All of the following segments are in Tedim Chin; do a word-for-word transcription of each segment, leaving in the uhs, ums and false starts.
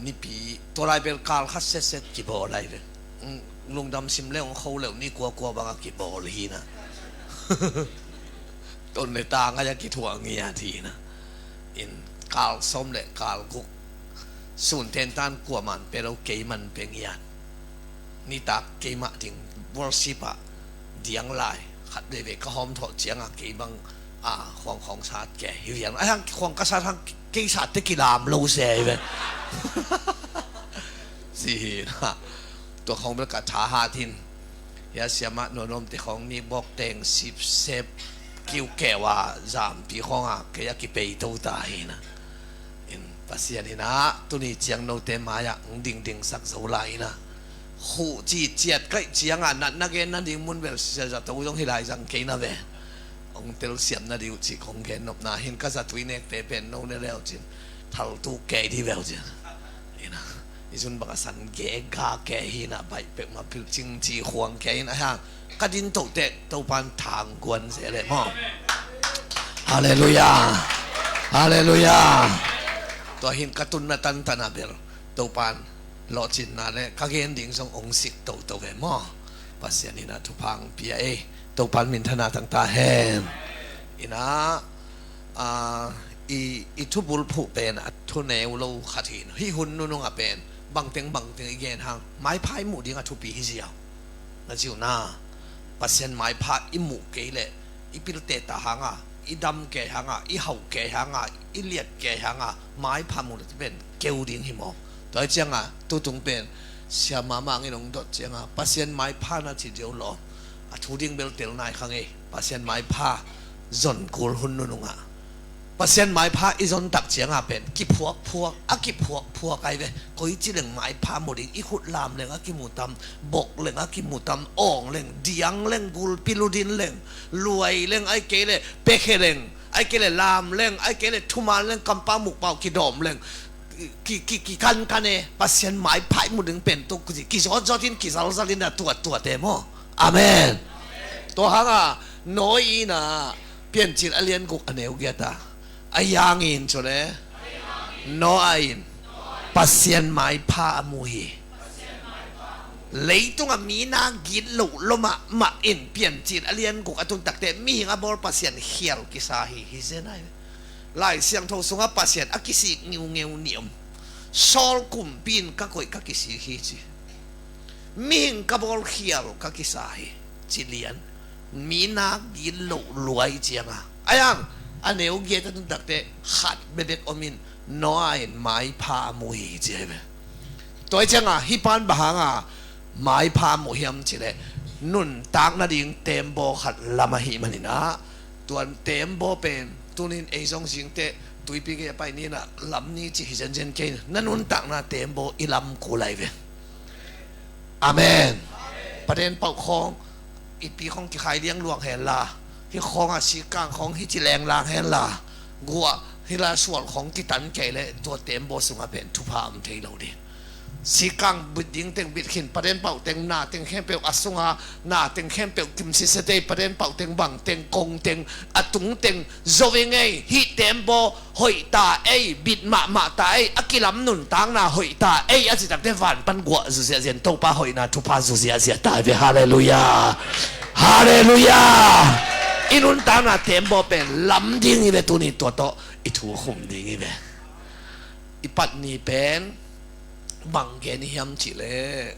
Nipi tua lai bel kal khat setset kibawl lai ve. Lungdam sim le hong kho leuh ni kuakua banga kibawl hi na. Ton le ta ngai a kithuah ngiat hi na. In kal sawm le kal guk sun tentan kuaman pe lo keiman pe ngiat. Nitak keimah ding worship ah diang lai khat veve ka hawm thawh cianga kei bang a khuang khawng sat ke hi viang a hang khuang ka sat hang kei sat te kilam lo se hi ve. Si hi na tua khawng bel ka tha hat hin. Hia siamah nuanawm te khawng ni bawk teng sipsep kiu keu a zampi khawng a kei a kipei to ta hi na. In Pasian in ah tuni ciang note mai-ah hong dingdingsak zo lai in ah khuh ci ciat kaih ciangah natna gen nading mun bel siaza to zong hi lai zang kei na ve. Hong telsiam nading uh cih kong gen nopna hin ka zatui nekte pen no ne leu cin thaltu kei di veu cin. In ah i zun bang a san ge ga kei hi na baih pek ma pil cing ci khuang kei in ah hang ka din toh teh Topan thang guan zel e maw? Halleluia. Halleluia. Tua hin ka tunna tantan a bel Topan lawhcinna le ka gen ding zong ong sik toto ve maw? Pasian in a thupha ong pia ei. Topan minthana tangta hen. In a i, i thubul phuh pen a thuneu lo khat hin hih hun nunung a pen bangteng bangteng i gen hang maipha i muh ding a thupi hi ziau. Na ziu na Pasian maipha i muh kei leh i pilte ta hanga i dam kei hanga i hauh kei hanga i liat kei hanga maipha muh leh pen keu ding hi maw? Tua hi cianga tutung pen siama mangin hong dot cianga Pasian maipha na ci deu law a thu ding bel tel nai kha ngei. Pasian maipha zon kul hun nunungah Pasian maipha i zon tak cianga pen kiphuakphuak a kiphuakphuak ai ve. Koici leng maipha mu ding i khut lam leng a kimutam bok leng a kimutam awng leng diang leng gulpi ludin leng luai leng ai kei le pekhe leng ai kei le lam leng ai kei le thuman leng kampau mukpau kidawm leng ki, ki, ki, kikankan e. Pasian maipha i mu ding pen tuk kuzi kizawtzawt in kizalzal in a tuattuat e maw? Amen. Tua hanga Noah in a Piancil a lian guk a neu giat a a yangin cu le Noah in Pasian maipha a mu hi. Leitunga mi na git loh lo mahmah in Piancil a lian guk a tun takte mihing a bawl Pasian khial kisa hi hi zen ai. Lai Siangtho sungah Pasian a kisik ngiungeu ni om. Saul kumpi in ka koih ka kisik hi ci. Mihing ka bawl khial ka kisa hi ci lian. Mi na git loh luai cianga ai ang a neu giat a tun takte khat bebek om in Noah in maipha a mu hi ci ai ve. Tua hi cianga hih pan bang hanga maipha a mu hiam cileh nuntak nading tembaw khat lam ahi maninah tuan tembaw pen tunin ei zong zingteh tuipi gei a pai ninah lam ni ci hi zenzen kei na nuntakna tembaw i lam kul ai ve. Amen. Paden pauh khawng ipi khawng kikhai liang luang henla hih khawngah sikang khawng hih ci lenglang henla guah hila sual khawng kitan kei le tua tembaw sungah pen thupha om thei lo ding. Sikang bit ding teng bit khin paden pauh teng na teng khempeuh a sunga na teng khempeuh kim sisatei paden pauh teng bang teng kong teng a tung teng zo i ngei hih tembaw hoih ta ei bit mahmah ta ei a kilam nuntakna hoih ta ei a citakte van pan guah zuziahzian Topa hoihna thupha zuziahziah ta ve. Halleluia. Halleluia. I nuntakna tembaw pen lam ding i ve tuni tua tawh i thu khum ding i ve. I pat ni pen bang gen i hiam cihleh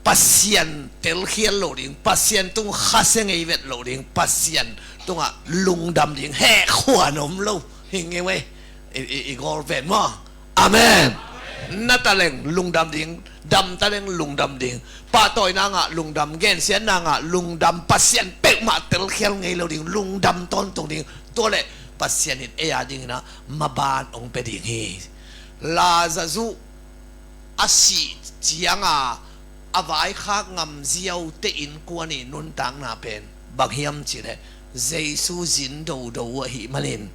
Pasian telkhial lo ding Pasian tung khase ngei vet lo ding Pasian tungah lungdam ding heh khuan om lo hi ngei wei. I, i, i gawl ven maw? Amen. Na taleng lungdam ding dam taleng lungdam ding pahtawina ngah lungdam gensiatna ngah lungdam Pasian peuhmah telkhial ngei lo ding lungdam tawntung ding. Tua leh Pasian in ei a dinginah maban ong pe ding hi. Lazazuh a sih cianga a vaikhak ngam ziaute innkuan i nuntakna pen bang hiam cihleh Jesu zin dodo uh ahih manin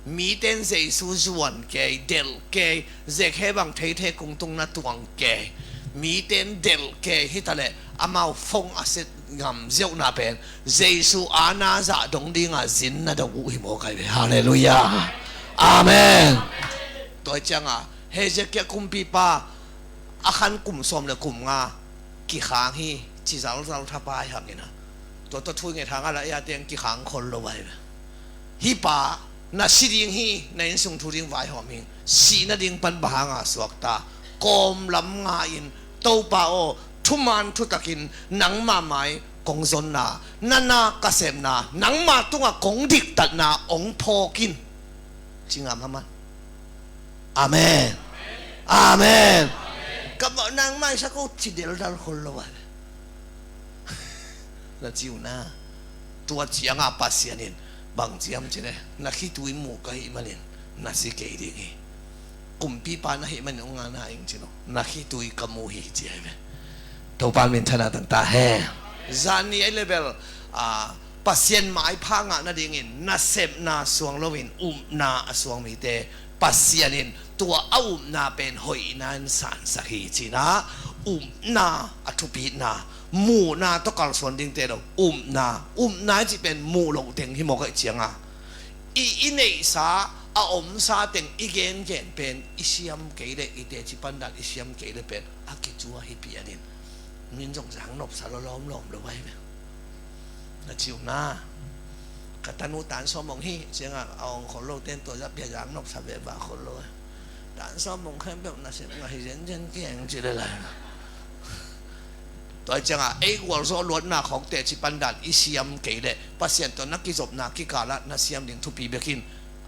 mite in Jesu zuan kei delh kei zekhe bang theithe kungtungna tuang kei mite in delh kei hitaleh amau phong a set ngam ziauhna pen Jesu ana zah dong dinga zin na dong uh hi maw kai ve. Halleluia. Amen. Tua cianga Hezekiah kumpipa a khan kum sawm le kum nga kikhang hi, ci zalzal thapai hangin a, tua tawh thu i nget hang a la ei a teng kikhang khol lo ahi ve. Hih pa na si ding hi, na innsung thu ding vaihawm hing, sih nading pan bang hanga suakta? Kawm lam nga-in, Topa aw, thuman thutakin nangma mai kong zonna, na na ka sepna, nangma tungah kong diktatna hong phawk in, ci ngam a man. Amen. Amen. Ka mawh nangmah i sak uh ci deldal khol lo a. Na ci uh na. Tua cianga Pasian in bang ciam ci le, na khitui mu ka hih manin na si kei ding hi. Kumpipa na hih manin hong ngana ing ci lo. Na khitui ka mu hi ci ahi ve. Topa min thana tangta he. Zani ahi le bel, a, Pasian maipha ngah nadingin nasepna suang loin upna a suang mite Pasian in tua a upna pen hoihna in sansak hi cina, upna a thupitna, muhna tawh kalsuan dingte lo. Upna, upna i cih pen muh loh teng hi mawk ahih cianga, i, i neihsa, a omsa teng i gengen pen i siam kei leh, i teci pandan i siam kei leh pen a kicua hi pianin min zong zang nopsa lo lawmlawm lo ahi ve. Na ci uh na. Ka tanu tan sawm hong hi cianga a hong khol lo ten tua zah pia zang nopsa ve va khol lo. Tan sawm hong khempeuh na sem ngah hi zenzen keng ci le lai. Tua hi cianga ei gualzawh luatna khawng teci pandan i siam kei leh Pasian tawh na kizopna kikalah na siam ding thupi bekin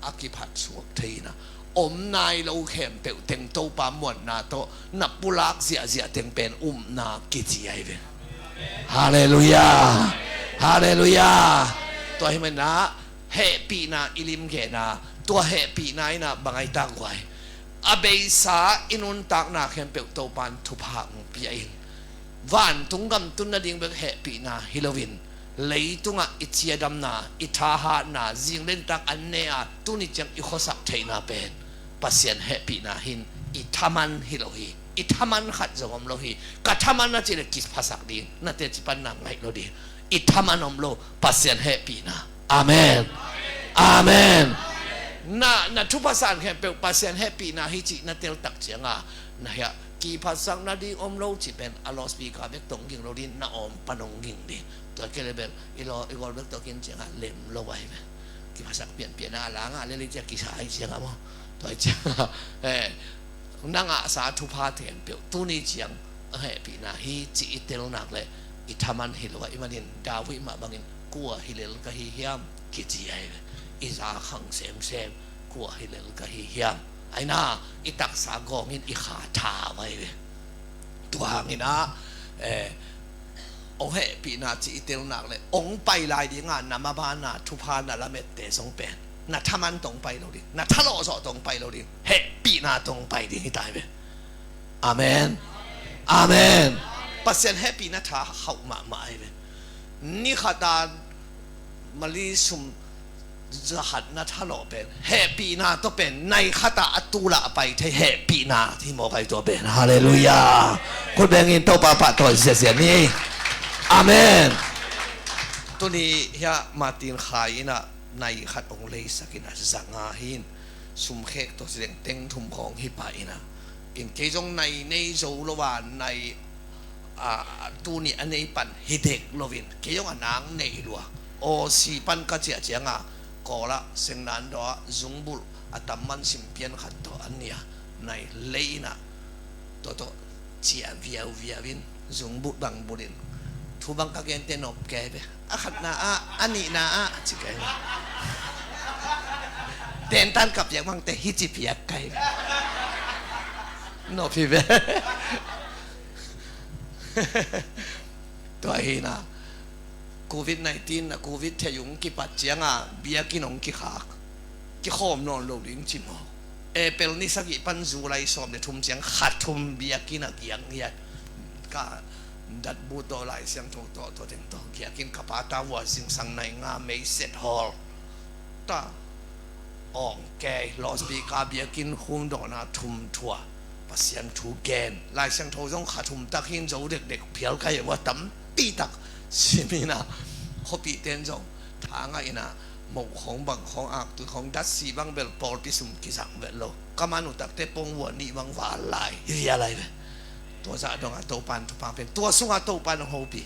a kiphat suak thei ina, om nai lo khempeuh teng Topa muanna tawh na pulak ziahziah teng pen upna kici ahi ve. Halleluiah. Halleluiah. Tua hi mana hehpihna i limgena, tua hehpihna ina bang ai tak guai? A beisa i nuntakna khempeuh Topan thupha hong pia in, vantung gam tun nading bek hehpihna hi loin, leitungah i ciadamna, i thahatna, zing le nitak an ne a tuni ciang i khuasak theihna pen Pasian hehpihna hin i thaman hi lo hi. I thaman khat zong om lo hi. Ka thaman a cih le kiphasak ding, na teci panna ngaih lo ding. I thaman om lo, Pasian hehpihna. Amen. Amen. Na, na thupha san khempeuh Pasian hehpihna hi cih na teltak cianga, na hiah kiphasak nading om lo cih pen a loudspeaker bek tawh hong ging lo ding, na awm pan hong ging ding. Tua kei le bel i law, i gawl bek tawh kin cianga lem lo ahi ve. Kiphasak pianpian a la ngah lel i ciah kisa ahi cianga maw? Tua ahi cianga, eh, na ngahsa thupha khempeuh tuni ciang a hehpihna hi cih i tel nak leh i thaman hi lo ahih manin David mah bangin kua hi lel ka hi hiam kici ahi ve. I za khang semsem, kua hi lel ka hi hiam? Aina, i taksa gawngin i kha tha vai ve. Tua hangin ah, eh, hong hehpihna cih i tel nak leh hong pai lai dinga na mabana thupha na lamette zong pen na thaman tawh hong pai lo ding, na thalawhzawh tawh hong pai lo ding, hehpihna tawh hong pai ding hi ta hi ve. Amen. Amen. Pasian hehpihna tha hauh mahmah ahi ve. Ni khata mali sum za khat na thalawh pen hehpihna tawh pen nai khata a tulah a pai thei hehpihna hi mawk ahi tua pen. Halleluiah. Khut bengin Topa pahtawi ziazia ni. Amen. Tuni hiah Martin Khai ina nai khat hong leisak ina za nga hin sumkhek tawh zideng teng thum khawng hi pah ina, in kei zong nai nei zo lo a, nai, a, tuni a nei pan hi dek loin kei zong a nang nei lua. Aw, si pan ka ciah cianga Kawlah, Sengnan dawah, Zungbulh a tam man simpian khat tawh an nia nai lei ina, tua tawh ciah viauviau in Zungbulh bang bulhin thu bang ka gente nop kei ve. A khatna ah, a nihna ah ci kei ve. Tentan ka piak bangte hici piak kei ve. Nop hi ve. Tua hi na, covid nineteen na covid thei ung kipat cianga biakinn hong kikhak, kikhawm nawn lo ding ci maw? April ni sagih pan July sawm le thum ciang kha thum biakinn a giak ngiat. Ka datbu tawh Lai Siangtho tawh, tawh teng tawh giakin ka pa ta vua zingsang nai nga mei set hawl. Ta awng kei, loudspeaker biakinn khum dawhna thum thua Pasian thu gen. Lai Siangtho zong kha thum tak hin zo dekdek phial ka hi a, tampi tak simina khuapihte in zong tha ngah ina, Moh khawng, bang khawng, aktui khawng, datsi bang bel pawlpi sum kizang vet lo. Ka man uh takte pongvua nih bang val lai hi, via lai ve. Tua zah dongah Topan thupha pen, tua sungah Topan hong hopih.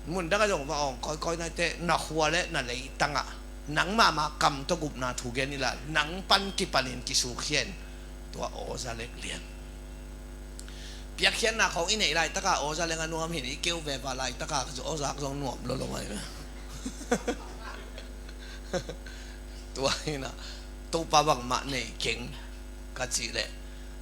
Mun dangah zong va awng kawikawi nai teh, na khua le na leitangah nang mahmah kam tawh gupna thu gen inla, nang pan kipanin kisukkhia in. Tua awza lek lian. Piakkhiatna khawng i neih laitaka awza leng a nuam hi in, i keu veva laitaka awza zong nuam lolo mai. Tua hi in ah, Topa bangmah nei keng ka cih leh,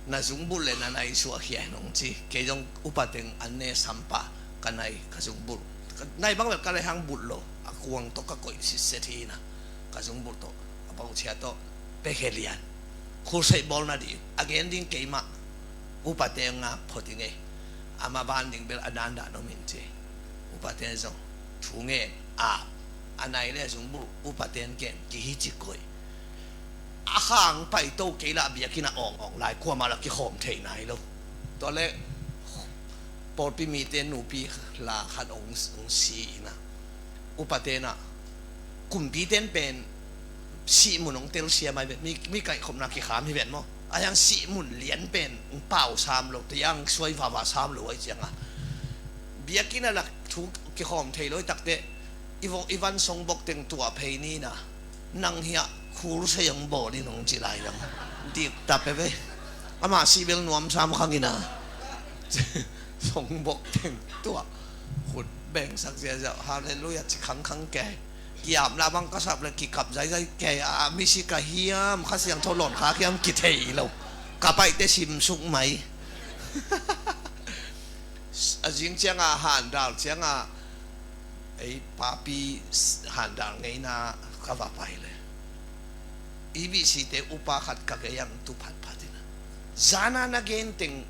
na zungbulh le na nai suahkhia in hong ci. Kei zong upa teng an ne sampah, ka nai ka zungbulh. Ka nai bang bel ka lehang bulh lo, a kuang tawh ka koih sitset hi in ah, ka zungbulh tawh, a bauchia tawh, pekhe lian. Khulseih bawl nading a gen ding keimah, upate ngak phot ing ei. Amah ban ding bel a dandan om in ci. Upate zong thu ngen, a, a nai le zungbulh, upate in ken, kihi ci koih. A khang paito kei lah biakinn ah awngawng lai, kuamah lah kikhawm thei nai lo. Tua leh pawlpi mite nupi la khat hong, hong si in ah, upate in ah, kumpite in pen sih mun hong telsiam ai ve. Mi, mi kaihkhopna kikham hi ven maw? A hiang sih mun lian pen hong pau sam lo, tiang suai vava sam lo ai cianga, biakinn ah lah thu kikhawm thei lo i takteh, i vo, i van songbok teng tuah phei ni in ah, nang hiah khulseih hong bawl in hong ci lai zang. Dik ta pe ve. Amah sih bel nuam sam khang in ah, songbok teng tuah, khut bengsak ziahziah, halleluiah ci khangkhang kei. Kiamlah bang ka sap le kikap zaizai kei. A, misi ka hiam, Kha Siangtho lawn khak hiam kithei lo. Ka paihte simsuk mai. A zing cianga handal cianga, ei papi handal ngeina ka va pai le, E B C te upa khat ka gei ang tu phatphat in ah, zana na gen teng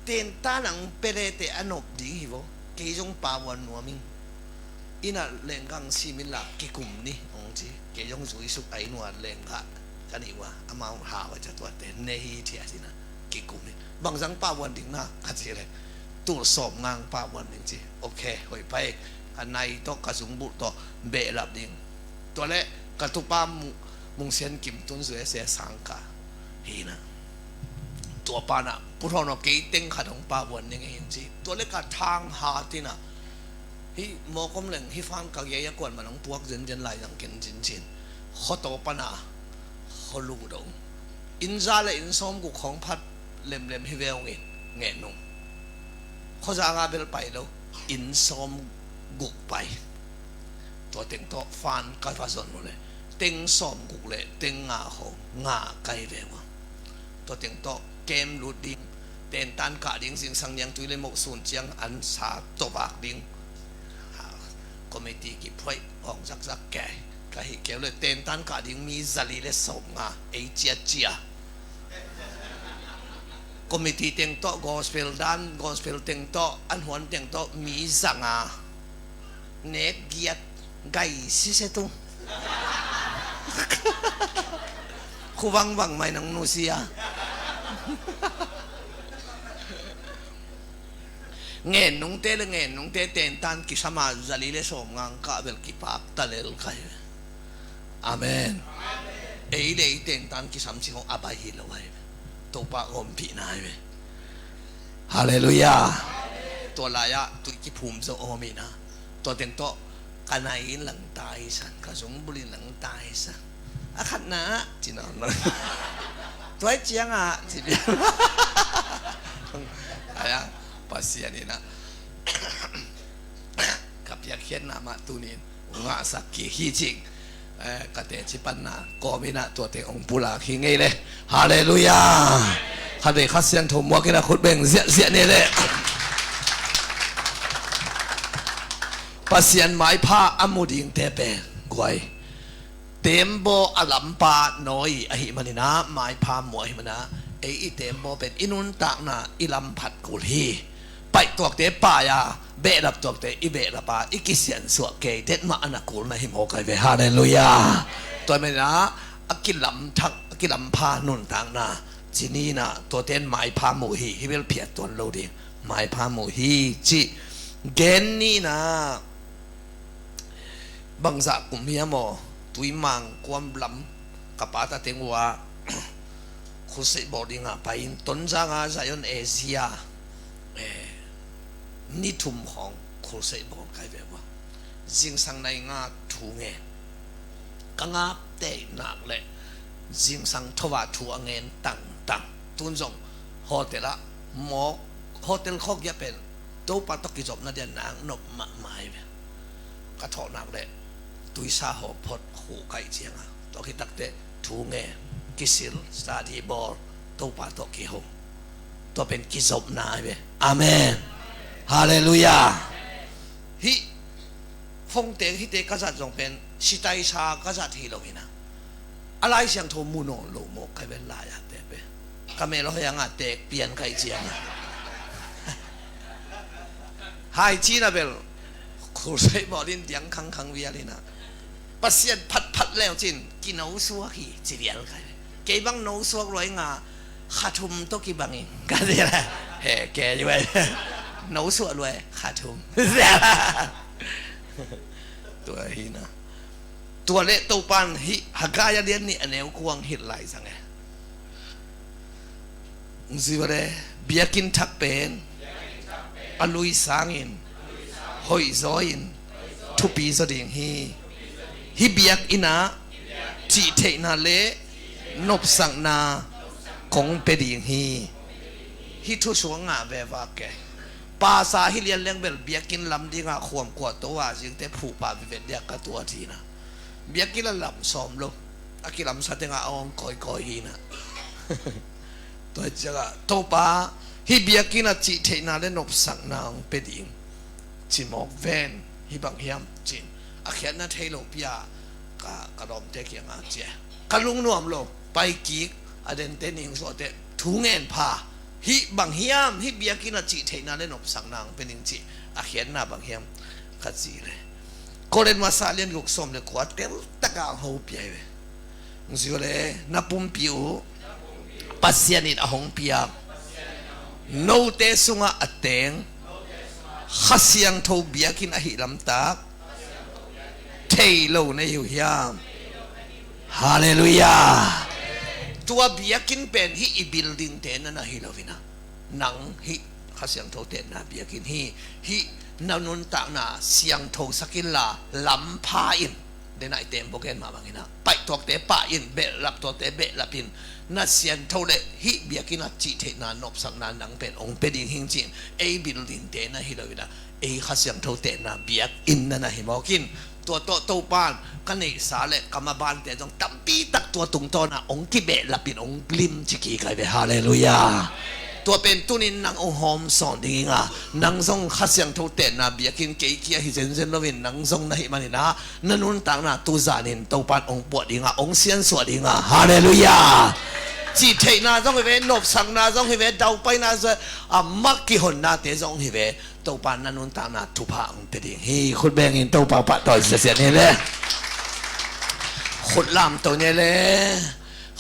tentan ang pelete a nop ding hi vo. Kei zong pavuan nuam ing. Inn ah lenggah sim in lah kikum ni hong ci. Kei zong zuisuk a, inn uah lenggah ka nih uh a, amau hau a, ca tuate ne hi, ci a ci in ah, kikum in. Bangzah pavuan ding na ka cih leh, tul sawmnga pavuan ding ci. Ok, hoih pai. Ka nai tawh, ka zungbulh tawh behlap ding. Tua leh ka tupa Mung, Mung Sian Kim tun, U S A sangkah hi in ah, tua pa in ah, Pu Thawn aw, kei teng khat hong pavuan ning ei, ci. Tua leh ka thang hat in ah, hih mawk om leng hih fan ka gei a kuan man hong puak zenzen lai zang ken, cin cin. Khuataw pan a khualu dong, inn za le inn sawmguk khawng phat lemlem hi ve ung in, ngen nung. Khuazanga bel pai lo, inn sawmguk pai. Tua teng tawh fan ka va zon uh leh, teng sawmguk le teng nga khawng nga kai ve ua. Tua teng tawh kem lut ding, tentan kah ding, zingsang niangtui le moh sun ciang an sa tawh vak ding. Committee kiphuaih awng zakzak kei. Ka hih keu le tentan kah ding mi zali le sawmnga, ei ciatcia. Committee teng tawh, gospel dan, gospel teng tawh, an huan teng tawh mi zanga, nek giat, gai sisetu. Khu vangvang mai nang nusia. Ngen nungte le ngen nungte tentan kisam a, zali le sawmnga kah bel kipak ta lel ka hi. Amen. Ei le ei tentan kisam ci khong a bai hi lo ahi. Topa ompihna ahi ve. Halleluiah. Tua lai-ah tui kiphum zo om in ah, tua teng tawh ka nai in lang taisan, ka zungbulh in lang taisan. A khatna ah ci nawn lo. Tua hi ciangah ci bia. Ai-a, Pasian in ah ka piakkhiatna mah tuni-in ngahsak kik hi cing. Eh, ka teci panna kawm in ah tuate hong pulak hi ngei le. Halleluiah. Khatvei Kha Siangtho muak in ah khut beng ziahziah ni le. Pasian maipha a mu dingte pen guai, tembaw a lampa nawi ahih manin ah, maipha mu ahih manin ah, ei i tembaw pen i nuntakna i lamphat kul hi. Paihtuakte pai a, behlap tuakte i behlap a, i kisiansuah kei det mah a na kulna hi mawk ahi ve. Halleluiah. Tua manin ah, a kilamthak, a kilampha nuntakna ci ni in ah, tuate in maipha mu hi, hih bel phiat tuan lo ding, maipha mu hi cih gen ni in ah, bangzah kum hiam aw, Tuimang kuam lam ka pata teng uh ah, crusade bawl dingah pai-in Tonzang ah Zion Asia, eh, ni thum khawng crusade bawl kai ve uh ah, zingsang nai nga thu ngen. Ka ngap tei nak leh zingsang tho ah thu a ngen tangtang. Tun zong hotel ah mawk, hotel khawk giah pen Topa tawh kizopna dia nak nop mahmah hi ve. Ka thawh nak leh tuisa haw phot, khuh kaih ciangah, tua khit takteh thu ngen, kisil, study bawl, Topa tawh kiho. Tua pen kizopna hi ve. Amen. Halleluiah. Hih phone te, hihte ka zat zong pen sitaisa ka zat hi lo hi na. A Lai Siangtho mu nawn lo mawk ka hi ve, lai-ah te pen. Ka mel hoih a ngah tek pian kaih ciangah. Hai cina bel, crusade bawl in diang khangkhang vial hi na. Pasian phatphat leu cin, kinosuak hi, ci vial kai. Kei bang nosuak luai nga, kha thum tawh kibang in, ka ci la. He, kei luai. Nosuak luai, kha thum. Tua hi na. Tua leh Topan hih Haggai a lian nih a neu kua hong hilh lai zang e. Ziu le biakinn thak pen a lui sangin hoihzaw in thupi zaw ding hi. Hih biakinn ah cihtheihna le nopsakna kong pia ding hi. Hih thu sung a ngah ve vak e. Pasa hi lian leng bel biakinn lam dingah khuam kuahto a zingte phuhpah vivet diak ka tuat hi na. Biakinn a lam sawm lo, a kilamsa tengah a awng kawikawi hi na. Tua ciangah Topa, hih biakinn a cihtheihna le nopsakna hong pia ding, ci mawk ven. Hih bang hiam cin, a khiatna thei lopi a ka, ka lawmte kiangah ci e. Ka lungnuam lo, pai kik, a dente ning suahte thu ngen pha. Hih bang hiam, hih biakinn a cihtheihna le nopsakna hong pia ding cih a khiatna bang hiam, ka ci le. Korin masa lian guk sawm le kua teltak a hong hopih hi ve. Ziu le na pumpi uh Pasian in a hong piak, note sungah a teng Kha Siangtho biakinn ahi lamtak thei lo na hi uh hiam? Halleluiah. Tua biakinn pen hih i building te na na hi lo hi na. Nang hih Kha Siangtho tenna biakinn hi. Hih na nuntakna siangtho sak inla, lam pha in. Denah i tembaw gen mah bangin ah, paihtuakte pah in, behlaptuakte behlap in. Na siangtho le hih biakinn a cihtheihna nopsakna nang pen hong pia ding hing ci-in, ei building te na hi lo in ah, ei Kha Siangtho tenna biakinn na na hi mawk in. Tua tawh Topan ka neihsa le ka mabante zong tampi tak tua tungtawn ah hong kibehlap in hong lim ci kik hi ve. Halleluiah. Tua pen tunin nang hong hawmsawn ding ing a, nang zong Kha Siangtho tenna biakinn kei kia hi zenzen loin nang zong na hih manin ah, na nuntakna tuzanin Topan hong puah ding a, hong siansuah ding a. Halleluiah. Cihtheihna zong hi ve, nopsakna zong hi ve, daupaina zong, a mak kihonnate zong hi ve. Topa na nuntakna thupha hong pia ding hi. Khut bengin Topa pahtawi siasia ni le. Khut lamto ni le.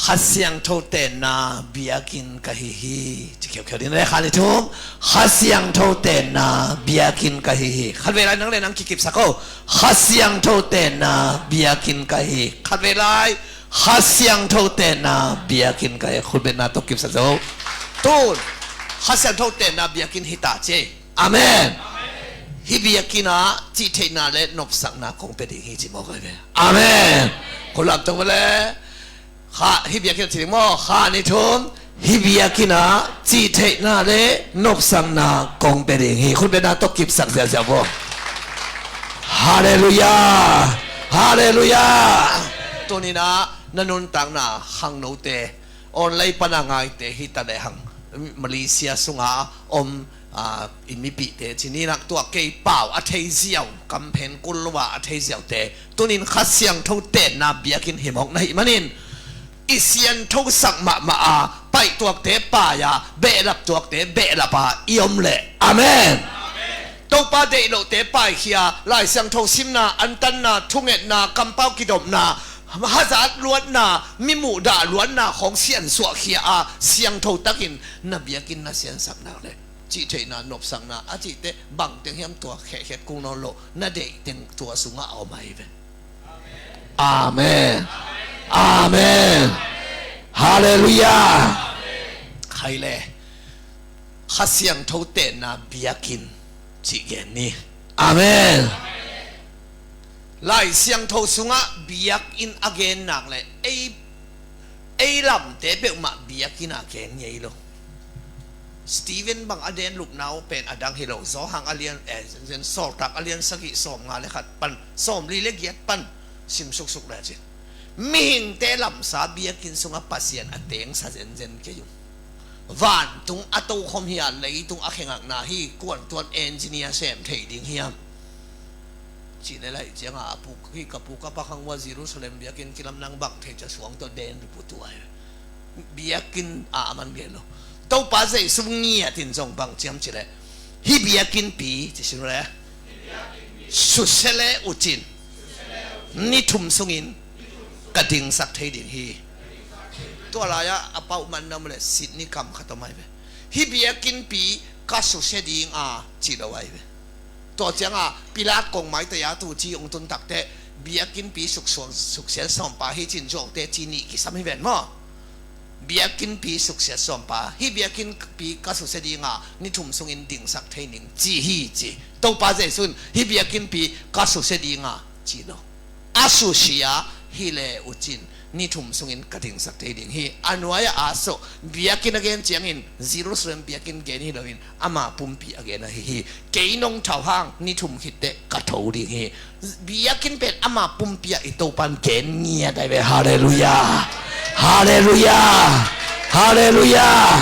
Kha Siangtho tenna biakinn ka hi hi. Ci khiaukhiau ding le, khat ni thum. Kha Siangtho tenna biakinn ka hi hi. Khat vei lai nang le nang kikipsak o. Kha Siangtho tenna biakinn ka hi. Khat vei lai. Kha Siangtho tenna biakinn ka hi. Khut bengna tawh kipsak zo. Tun Kha Siangtho tenna biakinn hi ta ci. Amen. Hih biakinn ah cihtheihna le nopsakna kong pia ding hi ci mawk hi ve. Amen. Khut lamto le. Kha, hih biakinn ah ci ding maw, khat ni thum. Hih biakinn ah cihtheihna le nopsakna kong pia ding hi. Khut bengna tawh kipsak ziahziah bo. Halleluiah. Halleluiah. Tunin ah na nuntakna khangnote, online pana ngaite hi ta lehang, Malaysia sunga om, aa, i mipihte ci ni nak, tua kei pau a thei ziau, kamphen kul lo a a thei ziaute, tunin Kha Siangtho tenna biakinn hi mawk na hih manin, i siangthosak mahmah a, paihtuakte pai a, behlaptuakte behlap a i om leh. Amen. Topa deih lohte paikhia, Lai Siangtho simna, antanna, thungetna, kampau kidopna, hazat luatna, mimuhdah luatna khawng siansuahkhia a, siangtho takin na biakinn na siansak nak leh, cihtheihna, nopsakna a cihte bangteng hiam, tua khehkhiat kul nawn lo, na deih teng tua sungah a om ahi ve. Amen. Amen. Halleluiah. Khai le, Kha Siangtho tenna biakinn cih gen ni. Amen. Lai Siangtho sungah biakinn a gen nak le ei, ei lamte peuhmah biakinn a gen ngei lo. Stephen bang a den lupna uh pen a dang hi lo. Zawhang a lian, eh, Sawltak a lian sagih sawmnga le khat pan sawmli le giat pan sim suksuk le cin. Mihingte lamsa biakinn sungah Pasian a tengsa zenzen kei uh. Vantung a tokhom hi a, leitung a khengakna hi, kuantuan engineer sem thei ding hiam? Cih le laih ciangah a puk hi, ka puk a pakhang ua Jerusalem biakinn kilam nang bang thei cia suang tawh den ri putua hi. Biakinn a man gen lo. Topa Jesu ngiatin zong bang ciam cileh, hih biakinnpi ci sin le, susia le uh cin, ni thum sungin ka dingsak thei ding hi. Tua lai-ah a pauh man nam le sit ni kam khat om ai ve. Hih biakinnpi ka susia ding a ci lo ai ve. Tua cianga Pilat kong maitaya tu ci ong tun takte biakinnpi suksuang, suksian sawmpa hi cin zuaute ci nih kisam hi ven maw? Biakinnpi suksian sawmpa, hih biakinnpi ka susia dinga ni thum sungin dingsak thei ning ci hi ci. Topa Jesu in hih biakinnpi ka susia dinga ci lo. A susia hi le uh cin ni thum sungin ka dingsak thei ding hi. A nuai-ah a sawh biakinn a gen ciangin Jerusalem biakinn gen hi loin ama pumpi a gen ahi hi. Kei nong thau hang ni thum khitteh ka tho ding hi. Biakinn pen ama pumpi ah i Topan gen ngiat ai ve. Halleluiah. Halleluiah. Halleluiah.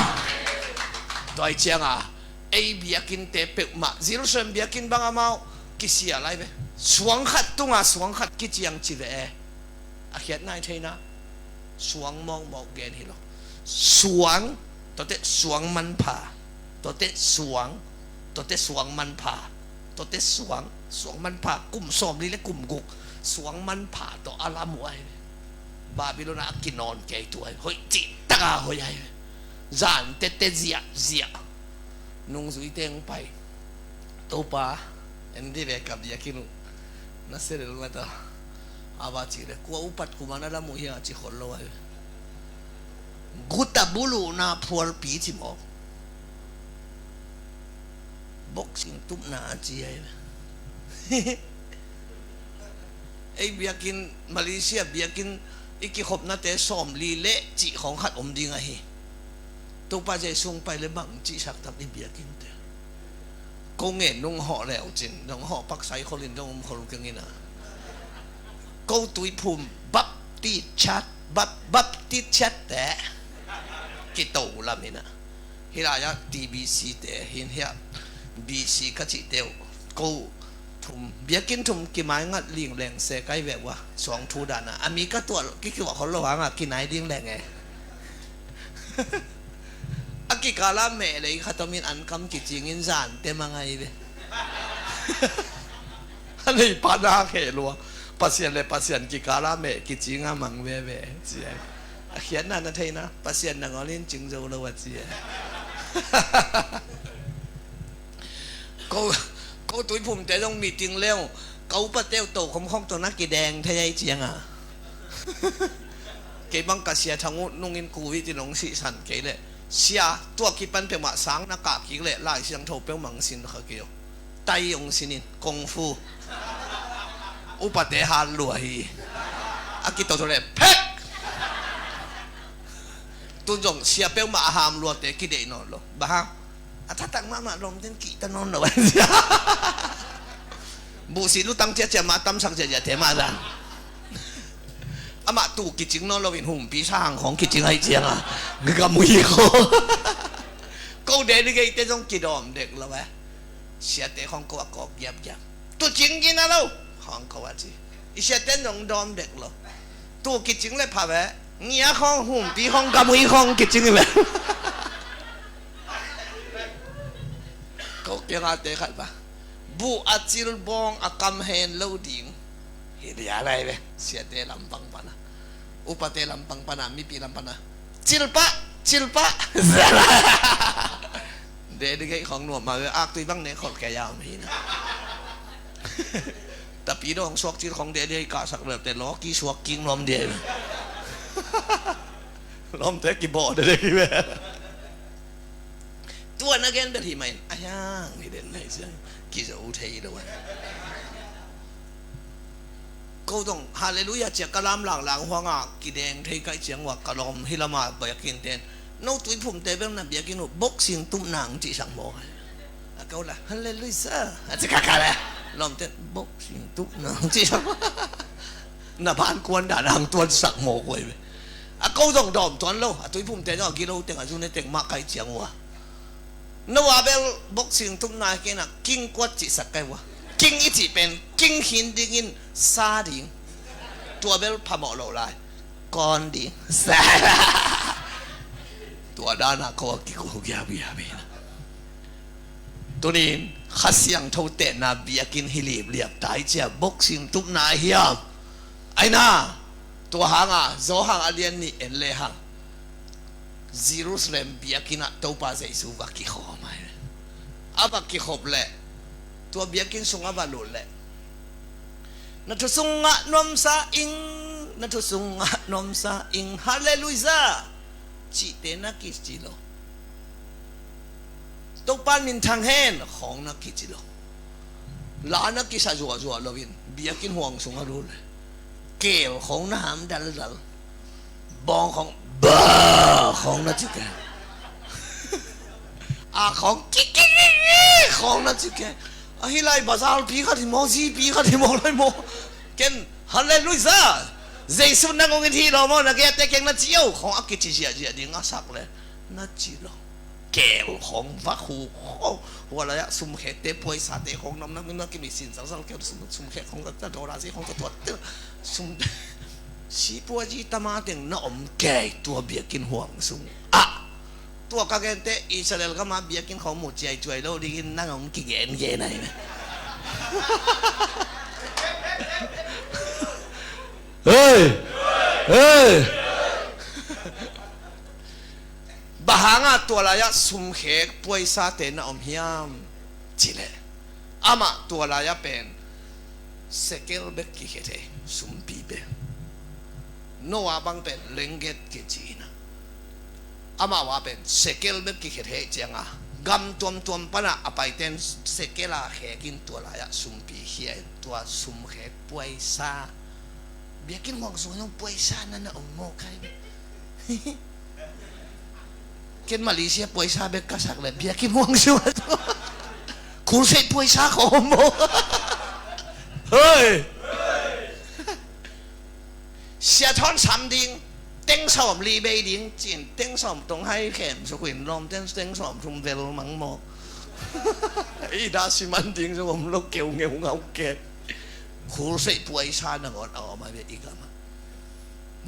Tua i cianga ei biakinnte peuhmah Jerusalem biakinn bang amau kisia lai ve. Suang khat tunga suang khat kiciang ci ve e. A khiat nai theina suang mawkmawk gen hi lo. Suang, tuate suang manpha, tuate suang, tuate suang manpha, tuate suang, suang manpha kum sawmli le kum guk suang manpha tawh a lam uh ai ve. Babylon ah a kinawn kei tu ai ve. Hoih cih taka hoih ai ve. Zan tete ziahziah. Nungzuite hong pai. Topa, en dih ve ka biakinn uh na sia lel mata. A va cih le kua upat kuman a lam uh hia ci khol lo ai. Guta buluhna phualpi ci mawk. Boxing tupna a ci ai. Ei biakinn, Malaysia biakinn i kikhopnate sawmli le cih khawng khat om ding ahi. Topa Jesu hong pai le bang cihsak tam i biakinnte. Ko ngen nong hawh le uh cin, nong hawh paksa i kholin dong om khol keng ina. Ko tuiphum baptist chat, bap-, baptist chat te kito lam ina. Hih lai-ah T B C te hin hiah B C ka cihte uh ko thum, biakinn thum kimai ngat ling leng se kai vek ua suang thu dana a mi ka tuah kikiuah khol lo hanga kinai ding leng e. A kikala meh lei khatomin an kam kicingin zan te mangai ve. A nei pana khe lua. Pasian le Pasian kikala meh kicinga mang veve ci ai. A khiatna na theina Pasian na ngolin cing zo lo a ci ai. Ko, ko tuiphumte zong meeting leu ka upate uh tokhom khawng tawh na kideng thei ai cianga. Kei bang ka sia thang uh nungin kuvi ti nong sihsan kei leh sia tua kipan peuhmah sang na kah kik leh Lai Siangtho peuhmah hong sin kha kei uh. Tai hong sinin kung fu upate hal lua hi. A kito tawh leh phek. Tun zong sia peuhmah a ham luate kideih nawn lo. Bang hang? A thatak mahmah lawmten kihta nawn lo. Buhsi lutang ciacia mah tamsak ciacia te mah dan. Amah tu kicing nawn loin humpi sahang khawng kicing ahi cianga gamui kho. Ko delegate te zong kidawm dek lo e. Siate khawng ko a kawk giapgiap. Tu cing gina lo khawng ko a ci. I siate zong dawm dek lo. Tu kicing le pha ve. Ngia khawng humpi khawng gamui khawng kicing ve. Ko kianga te khat ba buh a cil bawng a kam hen lo ding. Hi dia lai ve siate lampang pana, upate lampang pana, mipi lam pana. Cilpah, cilpah. Delegate khawng nuam ma ve, aktui bang ne khol kei a om hi na. Tapidaw suak cil khong dede i kahsak lel te lawki suak kik nuam dede. Lawmte kibawh dede kibe. Tua na gen bel hi mah in a hiang hi den nai sia. Kizo thei lo a. Ko dong halleluiah cia ka lam langlang huanga kideng thei kaih ciang ua ka lawm hi lama biakin ten no tuiphumte bel na biakin uh boxing tup nang cih sang maw. A ko la halleluiah a ci kaka le lawmte boxing tup nang cih sang maw. Na ban kuan dan hang tuan sak maw kuai be. A ko dong dawm tuan lo a tuiphumte dong a gilo teng a zune teng mah kaih ciang ua. No a bel boxing tupna kena king kuat cihsak kai ua. King i cih pen king hin dingin sa ding. Tua bel phamawh lo lai. Kawn ding. Tua dana ko a kiko giabiabi. Tunin Kha Siangtho tehna biakin hi lipliap tai cia boxing tupna hiam. Aina tua hanga Johan a lian nih en le hang. Jerusalem biakinn ah Topa Jesu va kikhawm a hi. A va kikhop leh tua biakinn sung a va lut leh na thu sungah nuamsa ing, na thu sungah nuamsa ing, halleluiah cihte na kici lo. Topa minthang hen khawng na kici lo. La na kisa zuahzuah loin biakinn huang sung a lut le keel khawng na ham daldal. Bawng khawng ba khawng na ci keng. A khawng kikiki khawng na ci keng. A hi lai bazar pi khat hi maw zipi khat hi maw lai maw. Ken halleluiah. Jesu nang ong in hi lo maw na gete keng na ci o khawng a kici ziahziah ding a sak le na ci lo. Keel khawng va khu khawng. Hua lai-ah sumkhekte puaisate khawng namnam na kimi sin zalzal keel sumkhek khawng ta dawra zi khawng ta tuat te sum si puazi tama teng na om kei tua biakinn huang sung ah. Tua ka gente Israel gama biakinn khawng mu ciaicuai lo dingin nang hong kigengen ahi. Hei! Hei! Bang hanga tua lai-ah sumkhek puaisate na om hiam cileh amah tua lai-ah pen sekel bek kikhe thei sumpi bek. Noah bang pen lengget kici ina amah ua pen sekel bek kikhe thei cianga gam tuamtuam pana a paiten sekel a khekin tua lai-ah sumpi khia in tua sumkhek puaisa biakinn huang sung zong puaisa na na om maw kai bek. Ken Malaysia puaisa bek ka sak le biakinn huang sung a tu khulsei puaisa ko om maw. Hei. Sia thawn sam ding teng sawm li bei ding cin teng sawm tong hai khem sukhuin lawm ten teng sawm thum vel mang maw. I dah siman ding zong om lo keu ngeu ngau kek. Khulsei puaisa nangawn a om a ve i gama.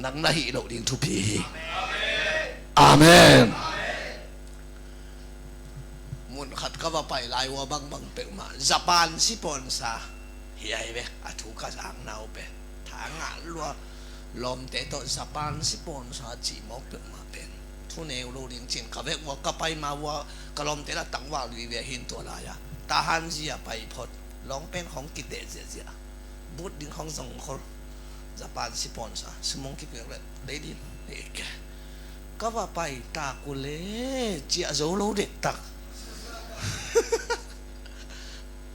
Nang na hih loh ding thupi hi. Amen. Mun khat ka va pai lai ua bangbang peuhmah Japan sipawnsa hi ai ve a thu ka zang nau pe. Tha ngah lua lawmte tawh Japan sipawnsa cih mawk peuhmah pen thuneu lo ding cin ka vek ua ka pai ma ua ka lawmte la tangval lui ve hin tua lai-a tahan zia pai phot lawng pen khong kiteh ziahziah. But ding khong zong khol Japan sipawnsa sumong kipek le leidin heke ka va pai tak uh le ciah zo lo dektak.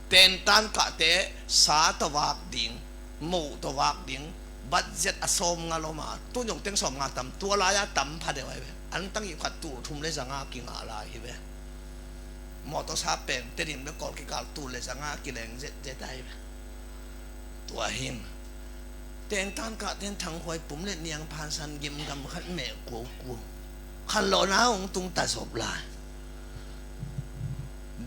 Tentan kahte sa tawak ding moh tawak ding budget a sawm nga loma tun zong teng sawm nga tam tua lai-a tam pha deuh ai ve. An tang ip khat tul thum le zanga kingah lai hi ve. Mawtaw sa pen tedin be kawl kikal tul le zanga kileng zetzet ai ve. Tua hin tengtan kah ten thanghuai pum le niang phansan gimgam khat meh kuaukua khanlawhna hong tung ta zop lai.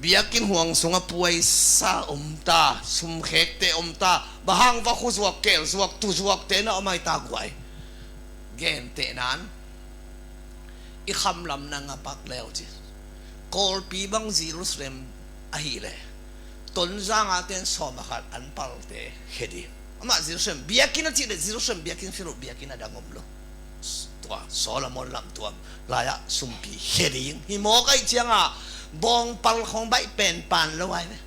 Biakinn huang sungah puaisa om ta sumkhekte om ta bang hang va khuzuak kelzuak tuzuakte na om ai ta guai. Gentehnan i khamlam nang a pak leu ci. Kawlpi bang Jerusalem ahileh Tonzang a ten sawm a khat an palte khe ding. Amah Jerusalem biakinn a cih le Jerusalem biakinn filo biakinn a dang om lo. Tua Solomon lamtuam lai-ah sumpi khe ding hi mawk aih cianga bawngpal khong baih pen pan lo ai ve.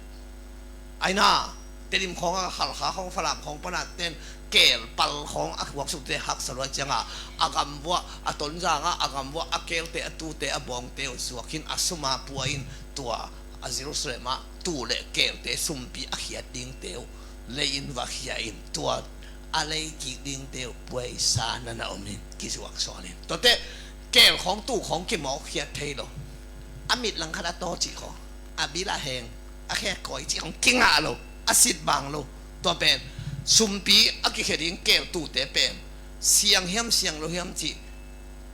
Aina Tedim khawng a Halkha khawng, Falam khawng pana ten kelpal khawng a khuak sukte haksa luai cianga, a gamvuah, a Tonzang a, a gamvuah a kelte, a tute, a bawngte uh zuakin a suma pua in tua a Jerusalem ah tu le kelte sumpi a khiat dingte uh lei in va khia in tua a lei kik dingte uh puaisa nana om in kizuak sawn in. Tuate kel khawng tu khawng kimawk khiat thei lo. A mit langkhat a taw cih khawng, a bil a heng, a khek kawi cih khawng kingah lo, a sit bang lo. Tua pen sumpi a kikhia ding kel tute pen siang hiam siang lo hiam cih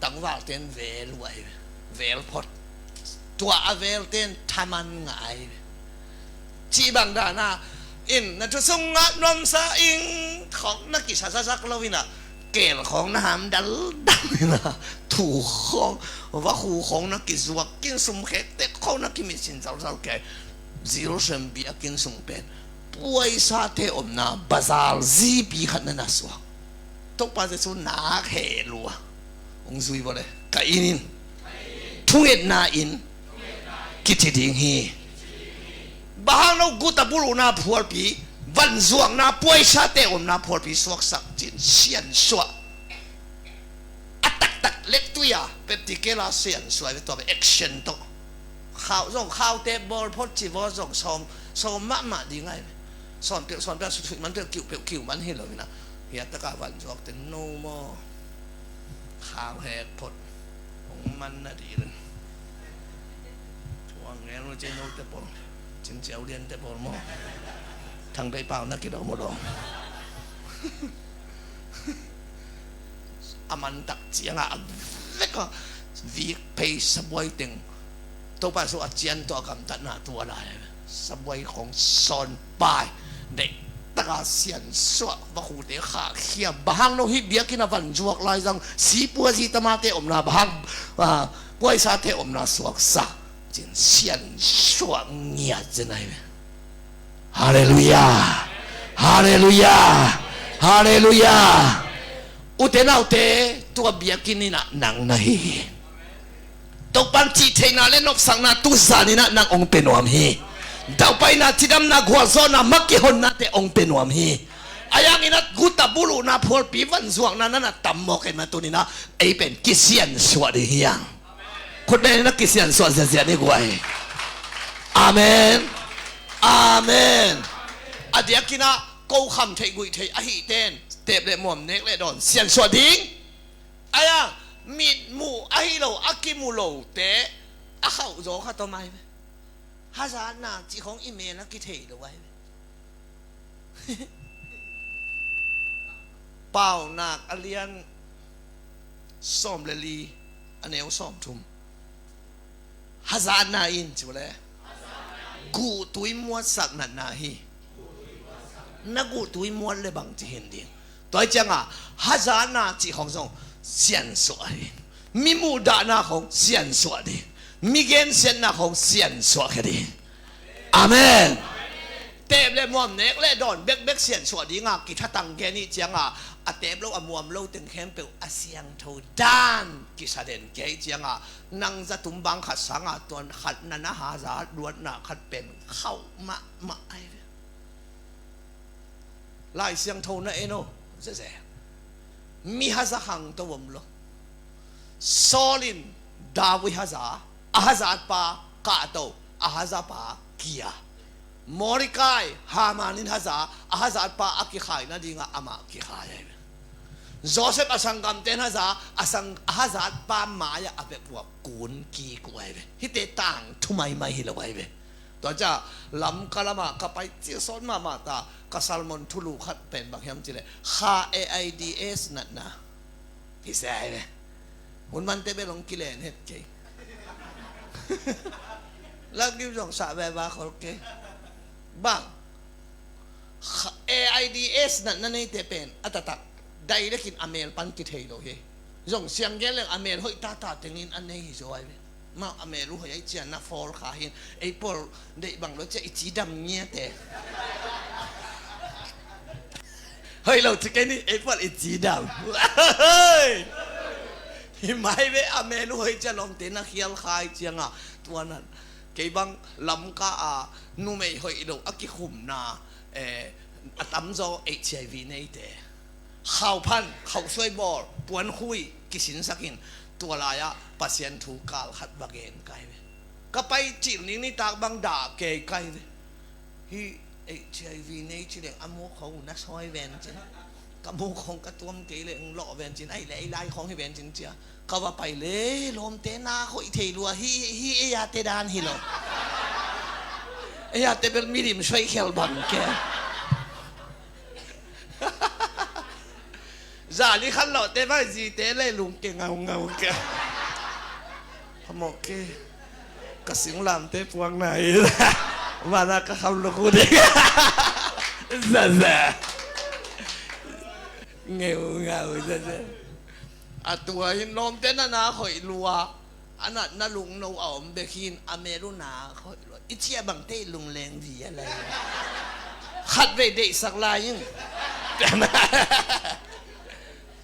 tangvalten vel uh ahi ve. Vel phot. Tua a velten thaman ngah ahi ve. Cih bang dana in na thu sungah nuamsa ing khawng na kisa zazak lo inah kel khawng na ham daldal inah tu khawng vakhu khawng na kizuak kin sum khektek khawng na kimitsin zalzal kei. Jerusalem biakinn sung pen puaisate omna bazar zipi khat na na suak. Topa Jesu nak heh lua hong zui vawle ka inin thungetna in kici ding hi. Bang hang no guta buluhna phualpi, vanzuakna puaisate omna phualpi suaksak cin siansuah. A taktak lektui a peptikela siansuah ve tua ve action tawh. Khau zong khaute bawl phot ci vaw zong sawm sawm mahmah ding ai ve. Sawn peuh sawn peuh suthuih man peuh kiuh peuh kiuh man hi lo inah hiataka vanzuakte no maw? Khau hek phot hong man na dih len. Thuang ngel nu cei note pawl, cin ciau liante pawl maw? Thang pei pau na kidawm uh dawm. A mantak ciangah a vek a vik phei sabuai teng Topa Jesu a cian tawh a gamtatna tu a lai sabuai khawng sawn pai deih taka siansuah vakhute khahkhia. Bang hang no hih biakinn a vanzuak lai zang sipua zitamate omna bang hang puaisate omna suaksa cin siansuah ngiat zen ahi ve. Halleluiah. Halleluiah. Halleluiah. Ute naute tua biakinn inah nang na hi hi. Topan cihtheihna le nopsakna tuzan inah nang ong pe nuam hi. Daupaina cidamna gualzawhna makihonnate ong pe nuam hi. A yang inah guta buluhna phualpi vanzuakna nana tam mawk ei matuninah ei pen kisiansuah ding hi ang. Khutbeng na kisiansuah ziazia ni guai. Amen. Amen. A diakinah ko kham theih guih theih ahih ten tep le muam nek le dawn siansuah ding. Aya mitmuh ahi lo a kimu lote a khauh zaw kha tawm ahi ve. Hazatna cih khawng i men a kithei lo ahi ve. Paunak a lian sawm le li a neu sawm thum. Hazatna in ci uh le guhtui muatsak natna hi. Na guhtui muat le bang ci hin ding. Tua hi cianga hazatna cih khawng zong siansuah hi. Mi muhdahna khawng siansuah ding. Mi gensiatna khawng siansuah khe ding. Amen. Tep le muam nek le dawn bekbek siansuah dinga kithatang gen ih cianga a tep lo a muam lo teng khempeuh a siangtho dan kisa den kei cianga nang zatum bang khat sanga tuan khat na na haza luatna khat pen khauh mahmah ai ve. Lai Siangtho na en aw zeze. Mi haza khangto om lo. Saul in David haza, a hazatpa kahto, a hazapa kia. Mordecai, Haman in haza, a hazatpa a kikhai nadinga amah kikhai ahi ve. Joseph a sanggamte in haza, a sang a hazatpa mai-ah a vekpuak kun kik uh ahi ve. Hihte tangthu maimai hi lo ahi ve. Tua ciah Lamka lamah ka pai ciasawn mahmah ta ka sermon thulu khat pen bang hiam cileh kha AIDS natna hi se ahi ve. Hun mante bel hong kilen het kei. Lakgim zong sah veva khol kei. Bang AIDS natna neite pen a taktak dairekin a mel pan kithei lo hi. Zong siang gen leng a mel hoih tata tengin a nei hi zaw ahi ve. Mah a mel uh hoih ahi cian na fawl kha hin ei pawl deih bang lo ciah i cidam ngiate. Hoih lo ci kei ni ei pawl i cidam. Hi mai ve a mel uh hoih ciah lawmte na khial kha ahi cianga tuanan kei bang Lamka a numei hoih lo a kikhumna Eh, a tamzaw HIV neite, khauphan, khausuai bawl, puankhui kisinsakin, tua lai-ah Pasian thu kal khat va gen kai ve. Ka pai cil ning nitak bang dah kei kai ve. Hih HIV nei ci leng a muk khong na sawi ven cin, ka muk khong ka tuam kei leng lawh ven cin, ai le ei lai khong hi ven cin cia. Ka va pai le lawmte na hoih thei lua hi, hi ei a te dan hi lo. Ei a te bel milim suai khel bang ke. Zani khan lawhte vai zite le lungke ngaungau ke. Phamawh ke. Ka singlamte puang nai. Mana ka kham lukhu ding. Zaza. Ngeungau zaza. A tua hin lawmte na na hoih lua. A natna lungno a om bek hin a mel uh na hoih lua. I ciah bangte i lungleng vi a lai. Khat vei deihsak lai in.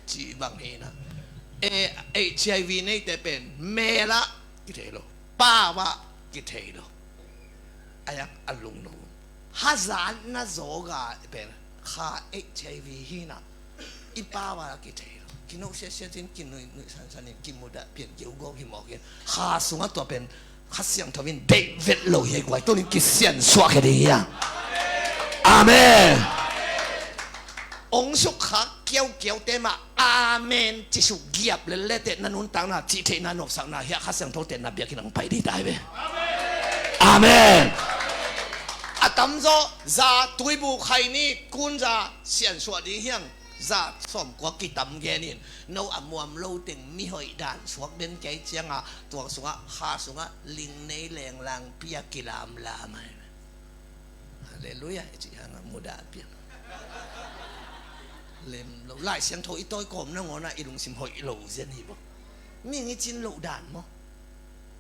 Cih bang hi na. Eh, HIV neite pen mel ah kithei lo, pau ah kithei lo. A yak a lungno. Hazatna zawga pen kha HIV hi na. I pau ah kithei lo. Kino siasia cin, kinui nui sansan in, kimudah pian kiugawk hi mawk in. Kha sungah tua pen Kha Siangtho in deih vet lo hi ei guai, tunin kisiansuah khia ding hi a. Amen. Ong sukkhak kiaukiaute mah amen ci suk giap lellete na nuntakna, cihtheihna, nopsakna hiah Kha Siangthote na biakinn ang pai dih tai ve. Amen. A tamzaw za tuibu khaini kunza siansuah ding hiang. Za sawmkua kitam genin no a muam lo teng mihoih dan suak den kei cianga tuang sungah kha sungah ling nei lenglang pia kilamlam ai. Halleluiah. I cih hangah mudah pian lem lo. Lai Siangtho i tawi kawm nangawnah i lungsim hoih lo zen hi bo. Ming i cin loh dan maw?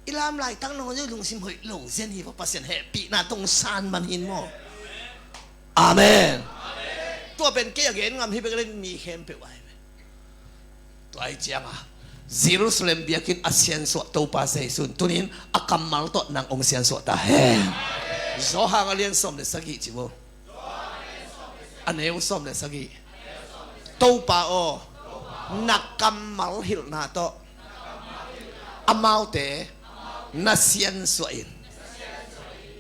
I lam laitak nangawn i lungsim hoih lo zen hi bo. Pasian hehpihna tong san man hin maw? Amen. Tua pen kei a gen ngam hi bek len mi khempeuh ai ve. Tua ai cianga Jerusalem biakinn a siansuah Topa Zeisun tunin a kammal tawh nang ong siansuah ta hen. Zawhang a lian sawm le sagih ci bo. A neu sawm le sagih. Topa aw, na kammal hilhna tawh amaute na siansuah in.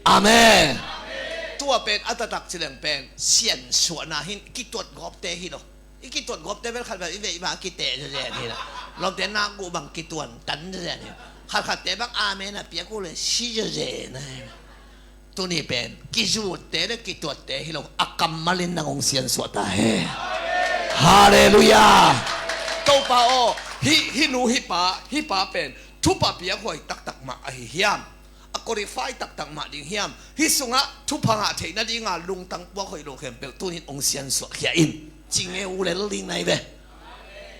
Amen. Tua pen a taktak cileng pen siansuahna hin kituat gawpte hi lo. I kituat gawpte bel khat bel i veih bang a kiteh zezen hi lo. Lawmte nak uh bang kituan tan zezen hi lo. Khatkhatte bang amen a piak uh le si zezen hi lo. Tuni pen kizutte le kituatte hi lo, a kammal in nang ong siansuah ta hen. Halleluiah. Topa aw, hih, hih nu hih pa, hih pa pen thupha piakhuai taktak mah ahi hiam? A qualify taktak mah ding hiam? Hih sungah thupha ngah theih nadinga lungtang puak hoih lo khempeuh tunin ong siansuah khia in. Ci ngeu lel ding nai ve.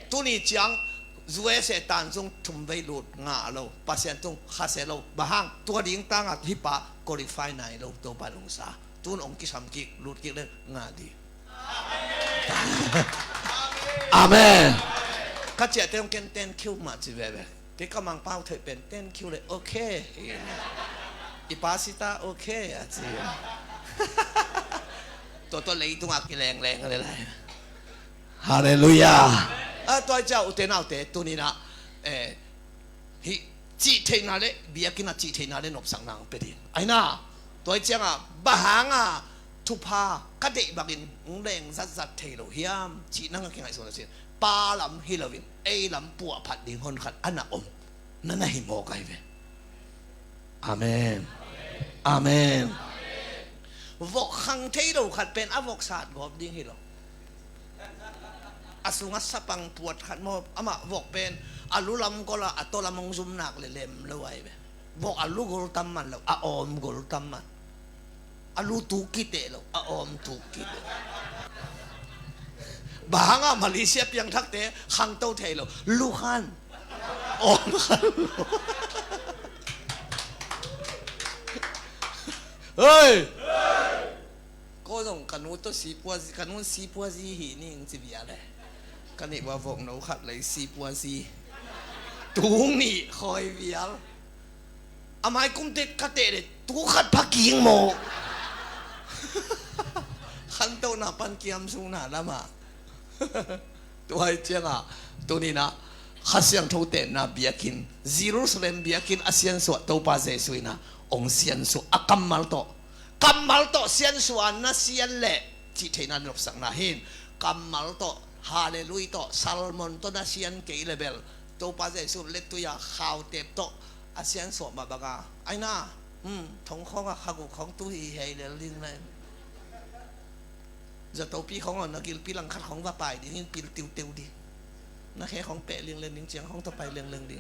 Tuni ciang U S A tan sung thum vei lut ngah lo, Pasian tung khasia lo. Bang hang? Tua ding tangah hih pa qualify nai lo, Topa lungsa. Tun ong kisam kik, lut kik le ngah dih. Amen. Ka ciahte ong ken ten kiu mah ci veve. Kei ka mangpau theih pen ten kiu le okay. I pasita okay a ci. Tua tua leitungah kilengleng le lai. Halleluiah. A tua i ciah ute naute tuninah, eh, hih cihtheihna le biakinn a cihtheihna le nopsakna ang pia ding. Aina tua i cianga bang hanga thupha ka deih bangin hong leng zatzat thei lo hiam? Cih nang a kingaihsun a sin. Pa lam hi loin ei lam puahphat ding hon khat a na om. Na na hi mawk ai ve. Amen. Amen. Vok khang thei lo khat pen a vok sat gawp ding hi lo. A sungah sapang puat khat maw, amah vok pen a lu lam golah a taw lam hong zum nak le lem lo ai ve. Vok a lu gol tam man lo, a awm gol tam man. A lu tuk kiteh lo, a awm tuk kiteh. Bang hanga Malaysia piangthakte khangto thei lo, lu khan awm khan lo. Hei! Ko zong ka nu tawh sipuazi, ka nun sipuazi hi ning ci vial e. Ka nih ua vokno khat lei sipuazi. Tung nih khawi vial. A mai kumte ka teh le tu khat pha king maw? Khantohna pan kiamsungna lamah. Tua hi ciangah tuninah Kha Siangtho tenna biakinn, Jerusalem biakinn a siansuah Topa Jesuh inah hong siansuah a kammal tawh, kammal tawh siansuah a na sian leh cih theihna nopsakna hin, kammal tawh, Hallelujah tawh, sermon tawh na sian kei le bel Topa Jesuh lettui a khautep tawh a siansuah mah banga, aina, hmm, thong khawngah khaguk khawng tu hi hei lel ding lai. Zatopi khawng aw, na gilpi langkhat khawng va pai ding in pil tiuteu ding. Na khe khawng peh lianglian ding, ciang khawng tawh pai lianglian ding.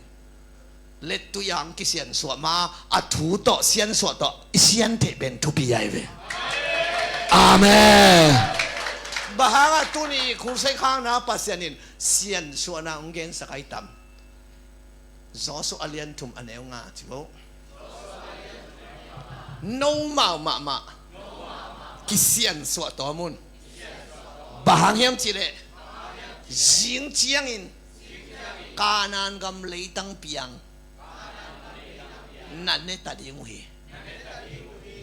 Lettui ang kisiansuah ma, a thu tawh siansuah tawh i sian theih pen thupi ai ve. Amen. Bang hangah tuni khulsai khangna Pasian in siansuahna hong gensak ai tam? Joshua a lian thum a neu nga ci bo. No mau mahmah kisiansuah tawm un. Bang hang hiam cihleh zing ciangin Kanaan gam leitang piang na neta ding uh hi.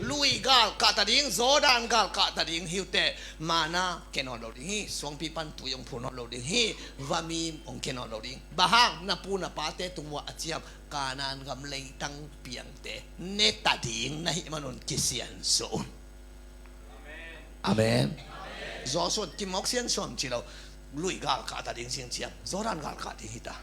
Lui gal kahta ding, Jordan gal kahta ding hi uh teh, mana ke nawn lo ding hi, suangpi pan tui hong phun nawn lo ding hi, vamim hong ke nawn lo ding. Bang hang? Na pu na pate tung uah a ciam Kanaan gam leitang piangte neta ding na hih manun kisiansuah un. Amen. Joshua kimawk siansuam ci lo. Lui gal kahta ding sing ciam, Jordan gal kah ding hita.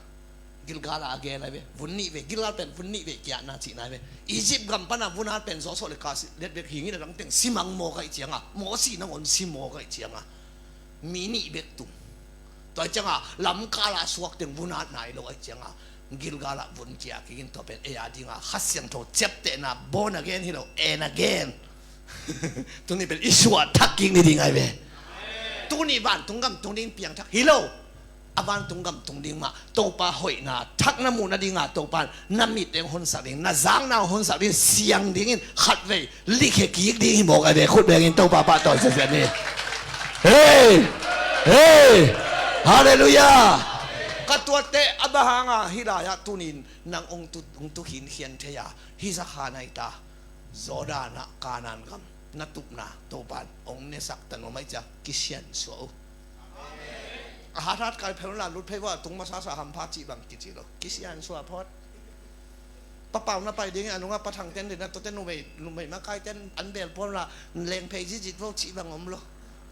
Gilgal ah a gen ai ve, vun nih ve, Gilgal pen vun nih ve kiahna cihna ai ve. Egypt gam pana vun hat pen Joshua le Kaleb bek hingin a dang teng simang mawk aih cianga, Mosi nangawn si mawk aih cianga, mi nih bek tung. Tua cianga lamkal ah suak teng vun hat nai lo aih cianga, Gilgal ah vun kia kik in tua pen ei a dinga Kha Siangtho ciaptehna born again hi lo, en again. Tuni pen i suah thak kik ni ding ai ve. Tuni vantung gam tung ding piangthak hi lo. A vantung gam tung ding mah Topa hoihna thak na muh nadinga Topa na mit deng honsak ding, na zakna honsak ding, siang dingin khatvei likhe kik ding hi mawk ai ve. Khut bengin Topa pahtawi siasiat ni. Hei! Hei! Halleluiah! Ka tuatte a bang hanga hih lai-ah tunin nang hong tu, hong tu khinkhian thei a, hih zakha nai ta. Jordan ah Kanaan gam na tupna Topan hong nesak ta nuam aih ciang kisiansuah uh. A hathat kai phel unla lut phei vua, tung masasa hampha cih bang kici lo. Kisiansuah phot. Pa Pau na pai ding a nungah Pa Thang ten ding a, tuate numei, numei makai ten an bel pon la leng phei zizit vo cih bang om lo.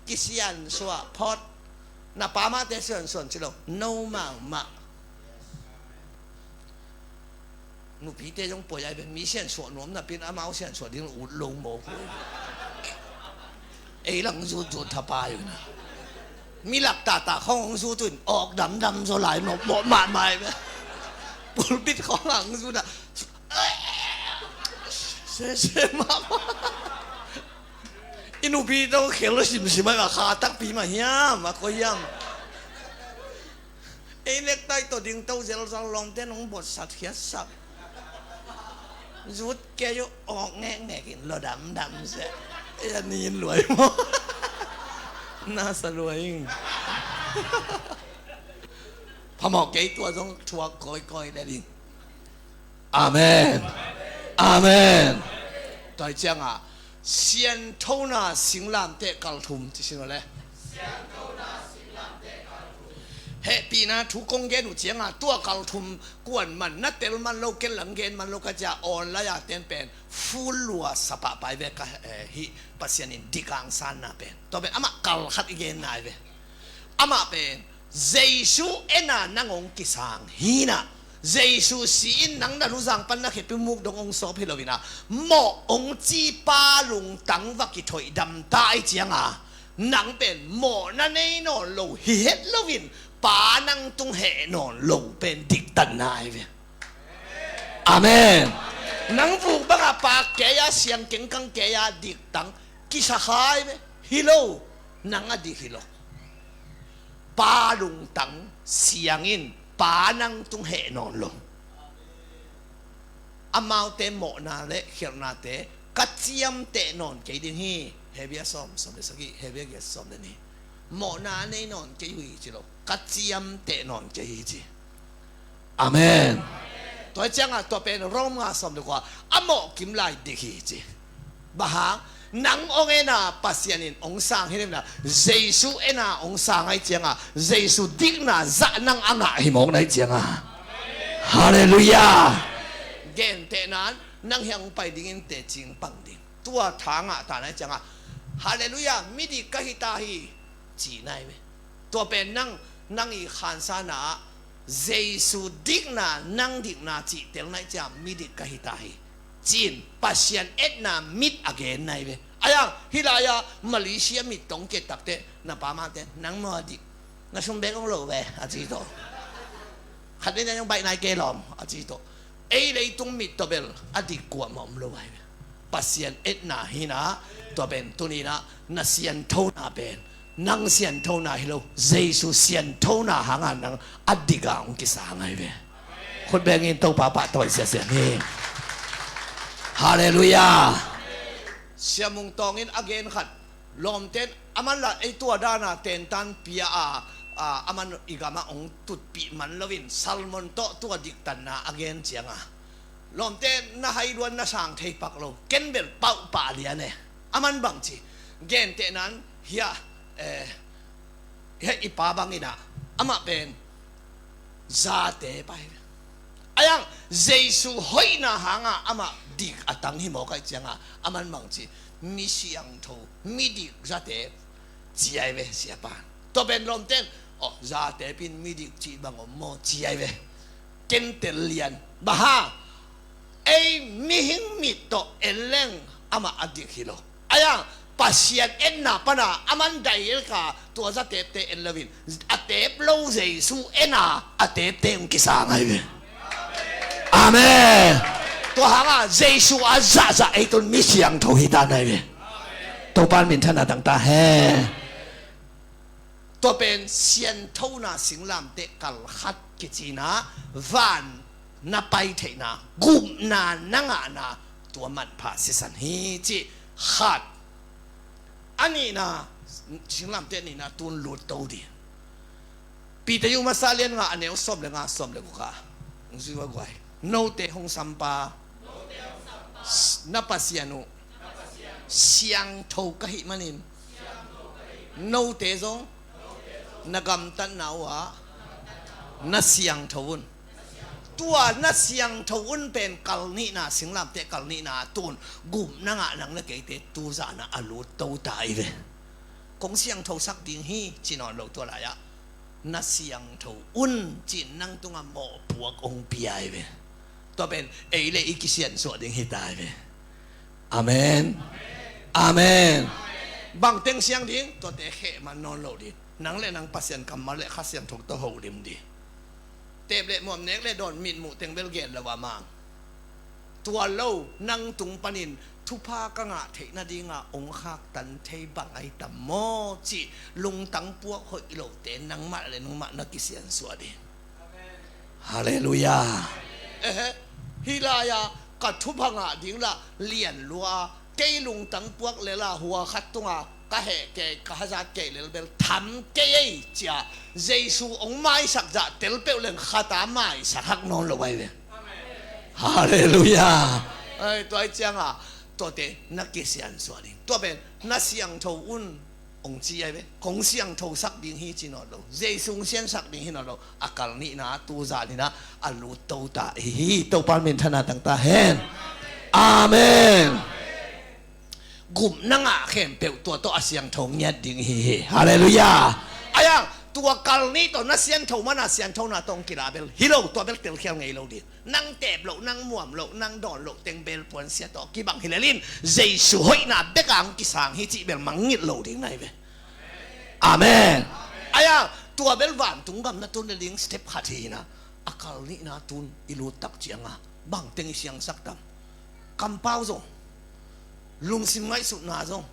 Kisiansuah phot. Na pa mahte siansuan ci lo. No mahmah. Nupite zong poi ai ve, mi siansuah nuam napi in amau siansuah ding ut lo mawk uh. Ei lang zut zut thapai uh na. Mi lak tata khawng hong zut uh in awk damdam zaw lai mawk mawk mahmah ai ve. Pulpit khawng hong zut a sese mahmah. I nupi tawh khel lo simsim ai ve, kha takpi mah hiam a koi hiam. Ei nektai tawh ding to zelzal lawmte nong bawtsat khiatsak. Zut kei uh awk ngekngek in lo damdam se. Ei a nin luai maw? Na sa luai ing. Phamawh kei tua zong thuak kawikawi le ding. Amen. Amen. Tua hi cianga sianthona singlamteh kal thum ci sin le. Hehpihna thu kong gen uh cianga tua kal thum kuan man na tel man lo, ken lang gen man lo ka cia online a ten pen full lua sapah pai ve ka, eh, hih Pasian in dikang sanna pen. Tua pen amah kal khat i gen nai ve. Amah pen Jesu ena nang hong kisang hinah, Jesu si in nang na luzang pan na khepi muk dong hong sawp hi loinah, mawh hong ci pa lungtang va kithoih damta ai cianga nang pen mawhna nei nawn lo hi het loin pa nang tung heh nawn lo pen diktanna ai ve. Amen. Nang vuk bangah pa kei a siang kengkang kei a diktang kisa khai ve. Hi lo. Nang a dik hi lo. Pa lungtang siangin pa nang tung heh nawn lo. Amaute mawhna le khialhnate ka ciamteh nawn kei ding hi. Hebia sawm, sawm le sagih, Hebia giat sawm le nih. Mawhna a nei nawn kei uh hi ci lo, ka ciamteh nawn kei hi ci. Amen. Tua hi cianga tua pen Rom nga sawm le kua a mawh kim lai dik hi ci. Bang hang? Nang hong en a, Pasian in hong sang hi leh na, Jesu en a hong sang ahih ciangin, Jesu dikna zah nang a ngah hi mawk na hih ciangin. Halleluiah. Gentehna in, nang hiah hong pai dingin teci pang ding. Tua tha ngah ta na hih ciangin, Halleluiah, midik ka hi ta hi, ci na hi ve. Tua pen nang, nang i khansa na ah Jesu dikna, nang dikna cihtel na hih ciang midik ka hi ta hi, ci-in Pasian etna mit a gen na hi ve. Ahi hang hih lai-ah Malaysia mit tawh hong ki-et takteh, na pa mate, nang maw a dik, na sum bek hong lo ve, a ci tawh. Khat ni na hong baih nai kei lawm, a ci tawh. Ei leitung mit tawh bel a dik kuamah om lo ahi ve. Pasian etna hi na, tua pen tuni-in ah na sianthona pen nang sianthona hi lo, Jesu sianthona hangin nang a dik a hong kisang ahi ve. Khut beng in Topa pahtawi siasia ni. Halleluiah. Sia Mung Tawng in a gen khat, lawmten aman lah ei tua dan a tentan pia a, a, aman i gamah hong tutpih man loin sermon tawh tua diktanna a gen ciangin, lawmten na hai luan na sang thei pak lo, ken bel pauh pah lian e. Aman bang ci, gentehna in hiah, eh, hiah i pa bangin ah, amah pen zate pa hi. Ahi hang Jesu hoihna hangin amah dik a tang hi mawk ahih ciangin, aman bang ci, mi siangtho, midik zate, ci ahi ve, siapa. Tua pen lawmten, aw, zate pen midik cih bang om maw, ci ahi ve. Ken tel lian. Bang hang? Ei mihing mit tawh en leng amah a dik hi lo. Ahi hang Pasian etna pan a, aman direct a tua zatepte en loin, a tep lo Jesu en a, a tepte hong kisang ahi ve. Amen. Tua hangin Jesu a zahzah ei tun mi siangtho hi ta na hi ve. Topa in minthanna tang ta hen. Tua pen sianthona singlamteh kal khat kici-in ah, van na pai theihna, gupna na ngahna, tua manpha sisan hi cih khat. A nihna, singlamteh nihna tun lut to ding. Peter Yu Masa lian nga, a neu sawm le nga, sawm le guk ah, hong zui va guai. Note hong sampa, na Pasian uh siangtho ka hih manin, note zong na gamtatna uh ah na siangtho un. Tua na siangtho un pen kal nihna, singlamteh kal nihna tun gupna ngah nang le keite tu zan ah a lut to ta hi ve. Kong siangthosak ding hi ci nawn lo tua lai-ah, na siangtho un ci-in nang tungah mawhpuak hong pia hi ve. Tua pen ei le i kisiansuah ding hi ta hi ve. Amen. Amen. Bang teng siang ding, tuate kheh man nawn lo ding. Nang le nang Pasian kammal le Kha Siangtho tawh holim ding. Tep le muam, nek le dawn, mitmuh teng bel gen lo a mang. Tua lo, nang tung panin thupha ka ngah theih nadingin hong khaktan thei bang ahi tam maw cih lungtang puak hoih lote nangmah le nangmah na kisiansuah ding. Halleluiah. Ehe, hih lai-ah ka thupha ngah ding lah lian lua, kei lungtang puak lel a hua khat tungah ka heh kei, ka hazat kei lel bel tham kei ei ci-a Jesu hong maisak zah tel peuh leng khat a maisak hak nawn lo ahi ve. Halleluiah. Ai, tua ahih ciangin tuate na kisiansuah ding. Tua pen na siangtho un hong ci ahi ve. Kong siangthosak ding hi ci nawn lo, Jesu hong siansak ding hi nawn lo. A kal nihna tu zan in ah a lut to ta hi hi. Topa in minthanna tang ta hen. Amen. Gupna ngah khempeuh tua tawh a siangtho ngiat ding hi hi. Halleluiah. Ahi hang tua kal nih tawh na siangtho man a siangthona tawh hong kila bel hi lo, tua bel telkhial ngei lo ding. Nang tep loh, nang muam loh, nang dawn loh teng bel puansia tawh kibang hi lel in, Jesu hoihna bek a hong kisang hi cih bel mangngilh lo ding na hi ve. Amen. Ahi hang tua bel vantung gam na tun le ding step khat hi in ah, a kal nihna tun i lut tak ciangin bang teng i siangsak tam? Kampau zong, lungsim ngaihsutna zong,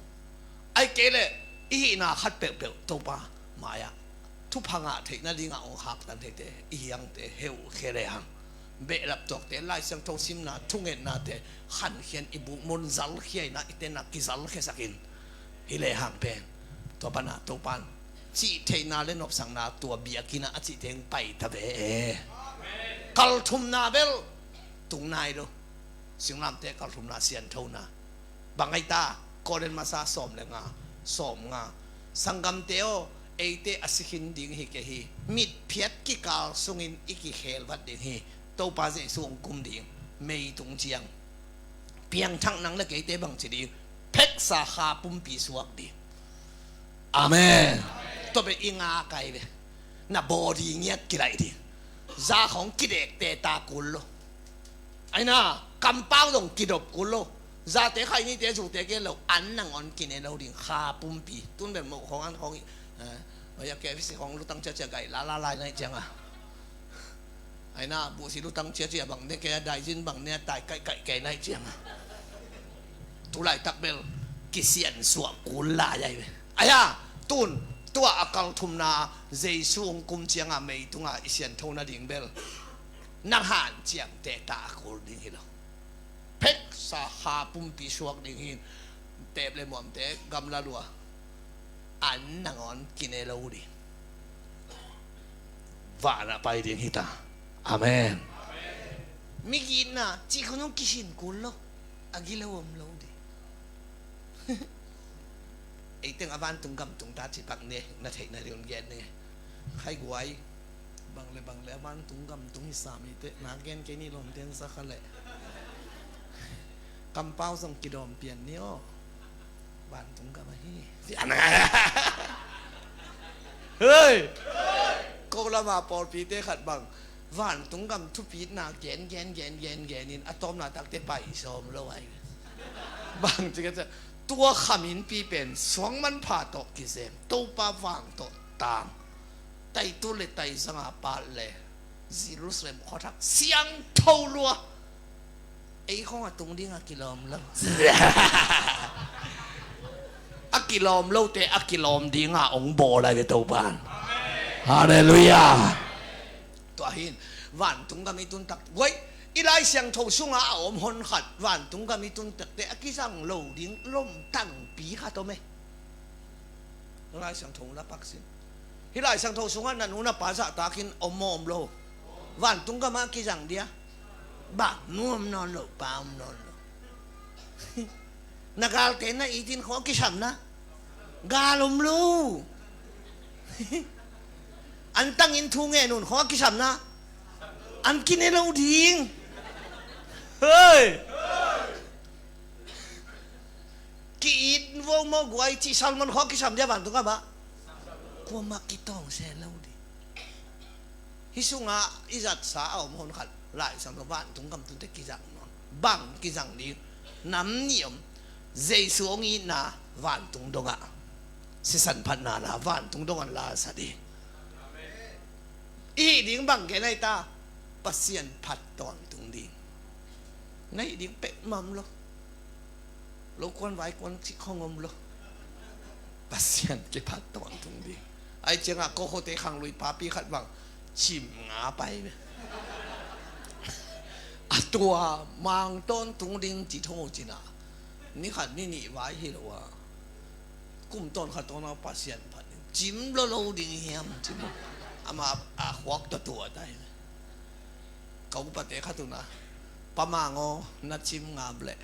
ahih kei leh i hihna khat peuhpeuh Topa mai-ah thupha ngah theih nadingin hong khaktan theite, i hiangte heuh khia le hang, behlap tuakte, Lai Siangtho simna, thungetnate khankhia in, i bukmun zalkhia in ah, i tenna kizalkhiasak in, hi le hang pen tua pan a Topa in cih theihna le nopsakna tua biakinn ah a cih teng pai ta ve e. Kal thumna bel tung nai lo. Singlamteh kal thumna, sianthona. Bang ahi ta? Korin masa sawm le nga, sawm nga. Sanggamte aw, eite a si khin ding hi kei hi. Mitphiat kikal sungin i kikhel vat ding hi. Topa Jesu hong kum ding, mei tung ciang. Piangthak nang le keite bang ci ding? Pheksa kha pumpi suak ding. Amen. Tua pen i nga kai ve. Na body ngiat kilaih ding. Za khong kidekte ta kul lo. Aina, kampau zong kidop kul lo. Zate khainite zute gen lo. An nangawn kine lo ding kha pumpi. Tun bel moh khong an khong i. Eh, oya K F C khong lutang ciacia gai la la lai nai cianga. Aina, buhsi lutang ciacia bang ne kei a daizin bang ne a tai kaihkaih kei nai cianga. Tulaitak bel kisian suah kul lai ai ve. Aya, tun, tua a kal thumna Jesu hong kum cianga mei tunga i siantho nading bel. Nang hanciamte ta a kul ding hi lo. Pheksa kha pumpi suak ding hin. Tep le muamte gamla lua. An nangawn kine lo ding. Vana pai ding hita. Amen. Migitna, ci khonung kisin kul lo. A gilo om lo ding. Eiteng a vantung gamtung ta cipak ne, na theihna riun gen ne. Khai guai. Bang le bang le a vantung gamtung hi sam hi te, na gen kei ni lawmten sa kha le. Kampau zong kidawm pian ni aw. Vantung gam ahi. Hei! Ko lama pawlpite khat bang vantung gam thupitna gen gen gen gen gen in a tawmna takte pai sawm lo ai. Bang ci ka cia, tua khamin pi pen suang manpha tawh kizem, Topa vang tawh tang. Taitu le taizanga pat le Jerusalem khuathak siangtho lua. Ei khong a tung ding a kilawm lo. A kilawm lote a kilawm dinga ong bawl lai ve Topan. Halleluiah. Tua hin vantung gam i tun tak guai, i Lai Siangtho sunga a om hon khat vantung gam i tun takte a kizang lo ding lom tangpi khat om e. Lai Siangtho la paksin. Hih Lai Siangtho sungah na nu na pa zahtakin om maw om lo? Vantung gamah kizang dia? Bang nu om nawn lo, pa om nawn lo. Na galte na itin khawng a kisamna? Gal om lo. An tangin thu ngen un khawng a kisamna? An kine lo ding. Hei! Ki-it vo maw guai cih salmon khawng kisam dia vantung ah bah? Kuamah kitawng se lo ding. Hih sungah i zatsa a om hon khat Lai Siangtho vantung gam tunte kizang nawn. Bang kizang ding? Nam nih om. Jesu hong itna vantung dongah sisan phatna la vantung dongah la sa ding. I hih ding bang gen ai ta? Pasian phat tawntung ding. Na hih ding pek mam lo. Lo kuan vai kuan cih khong om lo. Pasian kiphat tawntung ding. Ai ciangah ko khote khang lui papi khat bang cim nga pai ve. A tua mang tawntung ding ci tho cina. Ni khat ni nih vai hi lo a. Kum tawn khat tawn a Pasian phat ding. Cim lo lo ding hiam cim. Ama a khuak tua tua tai. Ka upate khat una, Pa Mang aw, na cim ngap leh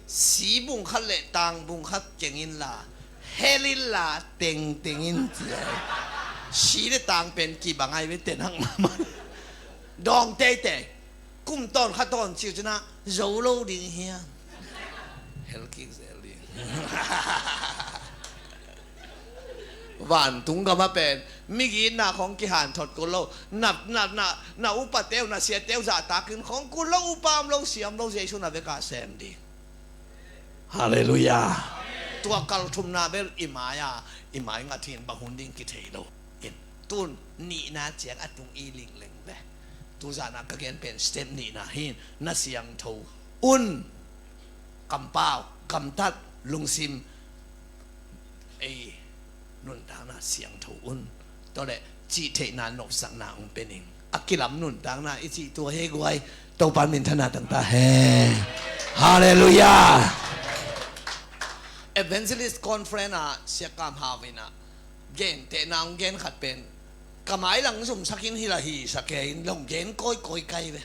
si bung khat le tang bung khat keng inla, hel inla tengteng in ci ai. Si le tang pen kibang ai ve te nang mahmah. Dawng teitei. Kum tawn khat tawn ciu cina zo lo ding hiam? Hel kik zel ding. Vantung gama pen migitna khong kihanthot kul lo. Na, na, na, na upateu, na siateu zahtakin khong kul lo, upa om lo, sia om lo, Jesu na veka sem ding. Halleluiah. Tua kal thumna bel i mai-a, i mai ngat hin bang hun ding kithei lo. In tun nihna ciang a tung i lingleng ve. Tuzana ka gen pen step nihna hin na siangtho un. Kampau, gamtat, lungsim, ei nuntakna siangtho un. Tawleh cihtheihna nopsakna hong pe ning. A kilam nuntakna i cih tua he guai. Topa minthana tangta he. Halleluiah. Evangelist conference ah siakam hau inah gentehna hong gen khat pen ka mailang zumsakin hila hisak he in long gen kawikawi kai ve.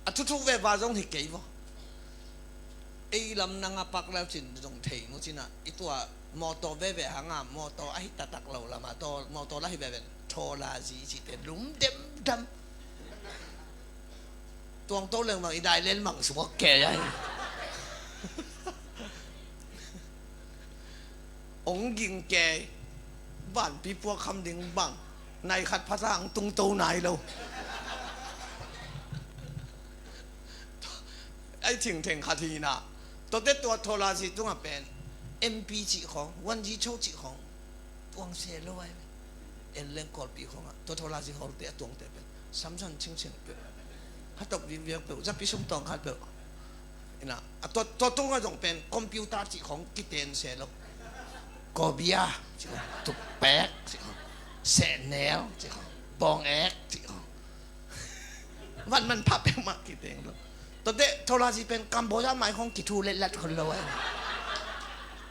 A thuthuk ve va zong hi kei vaw. Ei lam nang a pak leu cin zong thei mu cin ah, i tua mawtaw veve hang a, mawtaw ahi taktak lo lam a, taw mawtaw la hi veve, thawlazi cite lum demdam. Tuang to leng bang i dai len bang suak ke ai. Ong ging ke. Vanpi puak kham ding bang. Nai khat phasa ang tung to nai lo. Ai thingtheng khat hi na. Tote tua thawlazi tungah pen M P cih khawng, wanzi cho cih khawng tuang se lo ai. En leng Kawlpi khawngah tua thawlazi hawlte a tuangte pen Samson Chingching peuh, Hatawk Vingviang peuh, Zapi Sum Tawng Khat peuh. Ina a tua, tua tungah zong pen computer cih khawng kiten se lo. Kobia cih khawng, tukpek cih khawng, sehnel cih khawng, bawng ek cih khawng. Van man pha peuhmah kiteng lo. Tote thawlazi pen Cambodia mai khawng kithu letlat khol lo ai.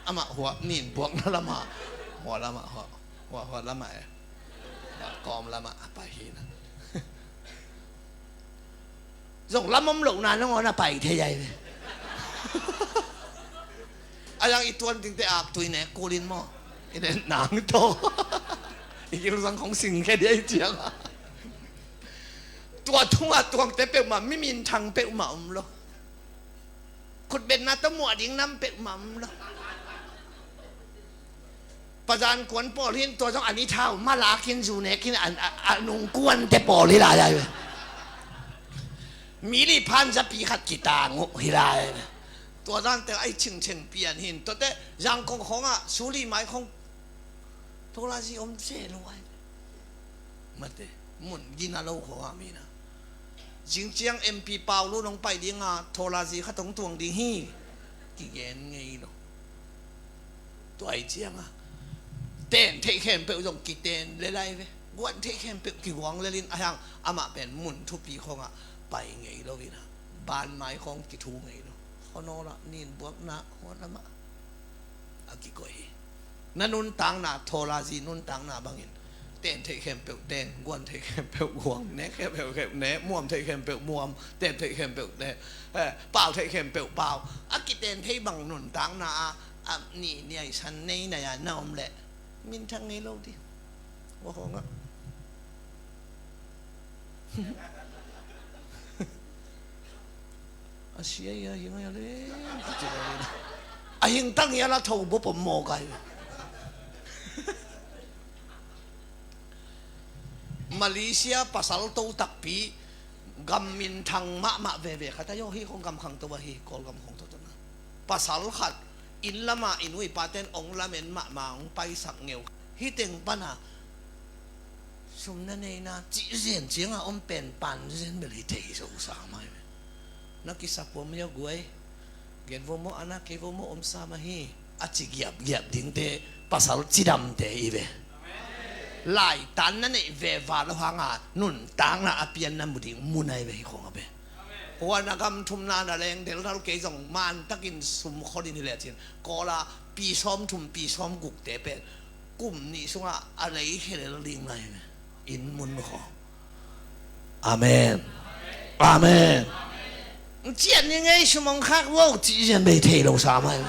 Amah hua nin buakna lamah, hua lamah hua, hua, hua lamah e. Kawm lamah a pai hi na. Zong lam om lohna nangawn a pai thei ai ve. A yang i tuan dingte aktui ne kulin maw? I ne nang to. I gilzang khong sing khe dia i ciang a. Tua tunga tuangte peuhmah mi minthang peuhmah om lo. Khutbetna tawh muah ding nam peuhmah om lo. Pazan kuan pawl hin tua zong a ni thau ma lakin zu nekin a, a, a nung kuante pawl hi lai ai ve. Mi li phan zapi khat kitang uh hi lai ai ve. Tua zante ai chingcheng pian hin tuate Zangkong khawngah suli mai khawng thawlazi om se lo ai ve. Mate mun gina lo khawngah mina. Zingciang M P Pau Lu nong pai dinga thawlazi khat hong tuang ding hi. Kigen ngei lo. Tua i cianga ten theih khempeuh zong kiten lelai ve. Guan theih khempeuh kiguang lelin a hiang amah pen mun thupi khawngah pai ngei lo ina. Banmai khawng kithu ngei lo. Khuanawlah nin buakna khuan lamah a kikoih hi. Na nuntakna thawlazi nuntakna bangin ten theih khempeuh ten, guan theih khempeuh guang, nek khempeuh khempeuh nek, muam theih khempeuh muam, tep theih khempeuh tep, eh, pau theih khempeuh pau. A kiten thei bang nuntakna a, a ni niaisan nei nai a na om leh minthang ngei lo dih. Ua khawngah a sia ia hing a le a hing tang ia la tho bo pom maw kai. Malaysia pasal to takpi gam minthang mahmah veve khat a hi aw, hi khong gam khangto a hi, Kawlgam khong totona. Pasal khat inn lama inn uipaten ong lamen mahmah ong paisak ngeu. Hi teng pana sum na neina cih zen cianga om pen pan zen bel hi thei zo sa mai. Na kisa puam ia guai. Gen vo maw, ana kei vo maw, om sa mah hi. A ci giapgiap dingte pasal cidamte i ve. Laitan na neih ve va lo hanga nuntakna a pianna mu ding mu nai ve hi khong a ve. Huan a gam thumna na leng delhal kei zong mantakin sum kholin hi lecin Kawla pi sawm thum pi sawm gukte pen kum nih sungah a lei khelel ding nai ve. In mun khaw. Amen. Amen. Cian ni ngei sumong khak vo ci zian bei thei lo sa mai.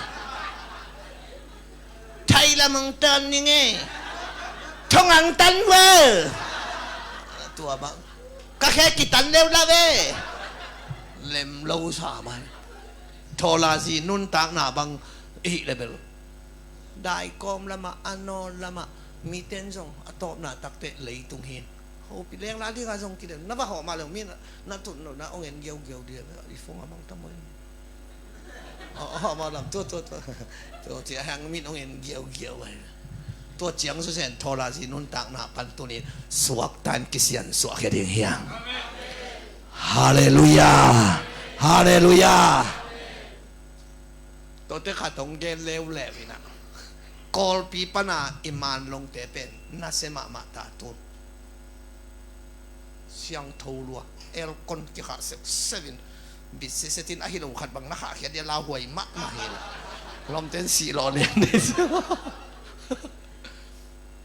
Thai lamang tan ni ngei. Thong ang tan vo. Tua bang ka khe kitan leu la ve. Lem lo sa mai. Thawlazi nuntakna bang i hih le bel dai kawm lamah a nawn lamah miten zong a tawpna takte leitung hin hopi leng la dinga zong kidem na va hawh mah leng mi na tun lo na ong en giaugiau dia i fong a mang tam oi. Hawh mah lam tua tua tua tua cia hang min ong en giaugiau ai. Tua ciang susen thawlazi nuntakna pan tunin suaktan kisian suak khia ding hiang. Halleluia. Halleluia. Tuate khat hong gen leuleu ina Kawlpi pana i manlongte pen nasia mahmah ta tun. Siangtho lua, elkon kikhah seuseuvin bit sisetin ahi lo khat bang na khahkhiat dia lauhuai mahmah hi lo. Lawmten sih lawh lian dei.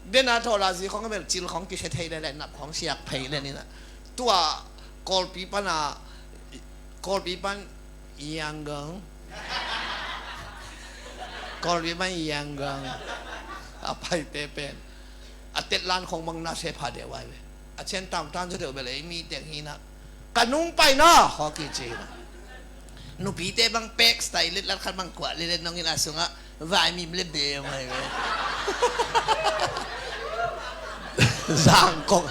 Dena thawlazi khong a bel cil khong kikhe thei le le nap khong siak phei le nina. Tua Kawlpi pana Kawlpi pan Yangon Call me my Yangon. A paite pen a tetlan khong bang na se pha deuh ai ve. A cian tamtan zaw deuh bel ei mi teng hi na. Ka nung pai na haw kici na. Nupite bang pek style let lat khat bang kuah let let nong in a sungah vaimim le be mai ve. Zangkong.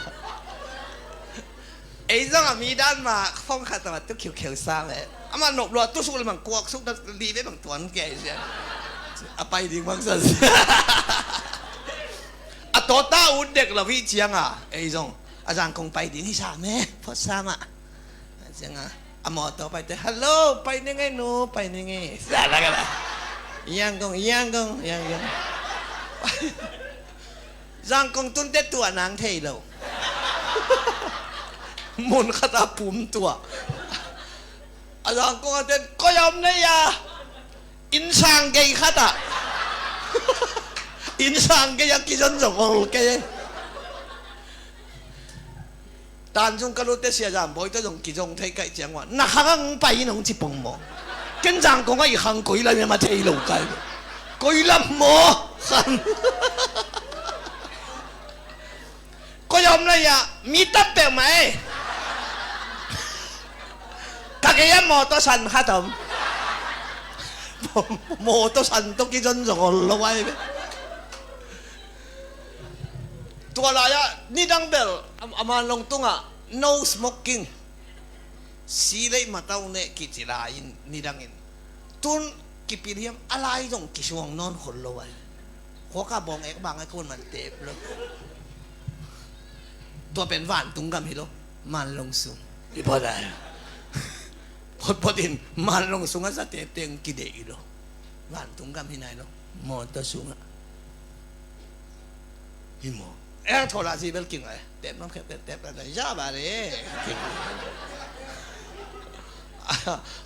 Ei zong a mi dan ma phong khat tawh a tu khiukheu sang le. Amah nop lua tu suk le mang kuak suk dan li ve bang tuan kei sia. A pai ding bang sa sia. A tawta ut dek lo hi cianga. Ei zong a Zangkong pai ding hi sa me. Phot sa mah. Cianga a mawtaw paite, "Hello, pai ning ei nu, pai ning ei." Sa la ka la. Yangon, Yangon, Yangon. Zangkong tunte tuah nang thei lo. Mun khat a pum tuah. A Zangkong a ten koi om nei a. Innsang gei khat a. Innsang gei a kizon zong ol kei. Tanzung ka lute Sia Zam Bawi tawh zong kizong thei kaih ciang ua na khang ang pai in hong ci pong maw? Ken Zangkong a i khang koi lam em a thei lo kai. Koi lam maw? Khang. Koi om lai a mi tam peuh mah ei. Ka kei a mawtaw san khat om. Mawtaw san tawh kizon zong ol lo ai ve. Tua lai-ah nidang bel a, a Manlong tungah no smoking, si lei matau neh kici lai-in nidangin tun kipil hiam a lai zong kisuang nawn khol lo ai. Khuaka bawng ek bang ai kun man tep lo. Tua pen vantung gam hi lo. Manlong sung i pawt ai. Photphot in Manlong sung a zate teng kideih hi lo. Vantung gam hi nai lo. Mawtaw sungah hi maw? Eh, thola zi bel king ai. Tep nam khet tep tep tep ya ba le.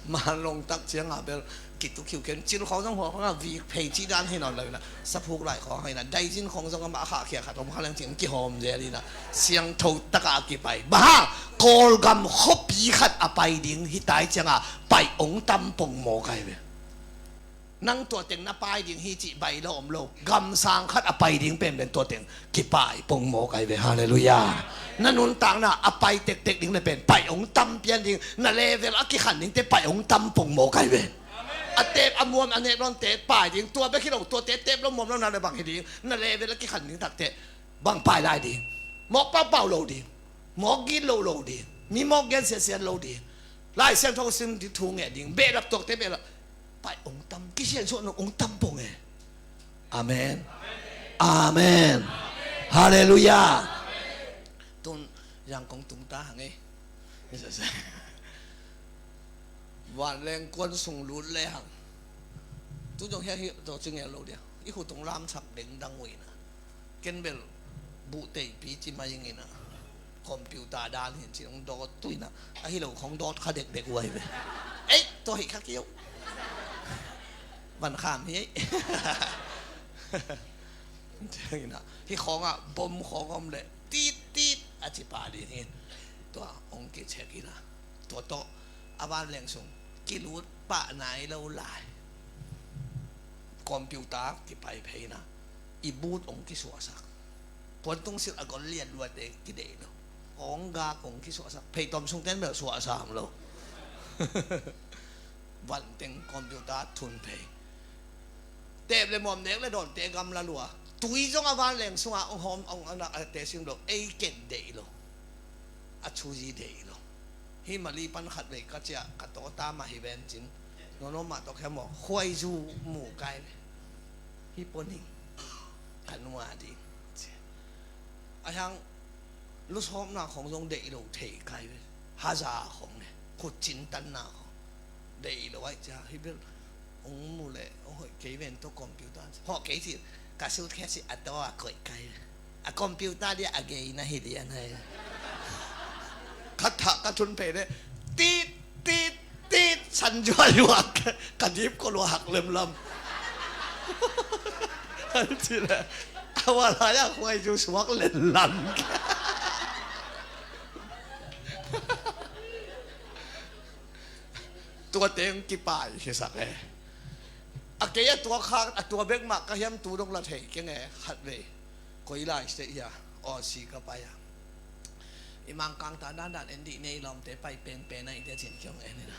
Manlong tak ciang a bel kitu khiu ken cil khong zong hua khong a vik phei ci dan hi nawn lo ina. Saphuk lai khong hi na. Daizin khong zong a ma kha khia khat om kha leng cing kihawm zel ina. Siangtho taka kipai. Baha Kawlgam khuapi khat a pai ding hi tai ciang a pai ong tam pong maw kai ve. Nang tua teng na pai ding hi cih bai lo om lo. Gamsang khat a pai ding penpen tua teng kipai pong maw kai ve. Halleluiah. Na nuntakna a pai tektek ding le pen pai ong tam pian ding. Na level a kikhan dingte pai ong tam pong maw kai ve. A tep a muam a nek lawnte pai ding. Tua bek hi lo, tuate tep lo muam lo na le bang hi ding. Na level a kikhan ding takte bang pai lai ding. Mawk paupau lo ding. Mawk git lo lo ding. Mi mawk gen siansian lo ding. Lai Siangtho sim ding thu ngeh ding. Behlap tuakte behlap. Pai ong tam, kisian suah nong ong tam pong e. Amen. Amen. Halleluiah. Tun Zangkong tung ta hang e. Vanleng kuan sung lut le hang. Tu zong hiah hi tawh ci ngel lo dia. I khu tung lamsak dengdang uh ina. Ken bel buh teipi ci mai ing ina. Computer dan hin ci hong dawt tu ina. Ahi lo khong dawt kha dekdek uh ahi ve. Ei, tua hi kha kio. Van kham hi ei. Ina, hi khong ah bom khong om le tit tit a ci pah ding hin. Tua hong kicek ina. Tua tawh a vanleng sung kilut pah nai lo lai. Computer kipai phei na. I but ong kisuahsak. Puantung silh a gol lian luate kideih lo. Ong gak ong kisuahsak. Phei tom sung ten bel suahsam lo. Vanteng computer thun phei. Tep le muam nek le dawnte gamla lua. Tui zong a vanleng sungah ong hawm ong ana a te sim lo. Ei ken deih lo. A thuzi deih lo. Hi Mali pan khat vei ka ciah ka tawta mah hi ven cin. Nono mah tawk hiam maw? Khuaizu mu kai ve. Hi pon hing. Ka nua ding. A hiang lusawpna khong zong deih lo thei kai ve. Haza khong ne. Khut cintanna khong. Deih lo aih cia. Hi bel ong mu le ong hoih kei ven tawh computer. Hawh kei ci ka suitcase a taw a koih kai ve. A computer dia a gei na hi lian hai. Ka thah ka thun phei le tit tit tit san zua zua ka dip ko lua hak lemlam. An ci le a wa lai a khuai zu suak lenlan. Tua teng kipai hisak e. A kei a tua khak, a tua bek mah ka hiam, tu dong la thei keng e, khatvei. Koi lai state hia, Aussie ka pai a. I Mangkang ta dandan en dih ne, i lawmte pai penpen a i te cin kiong en ina.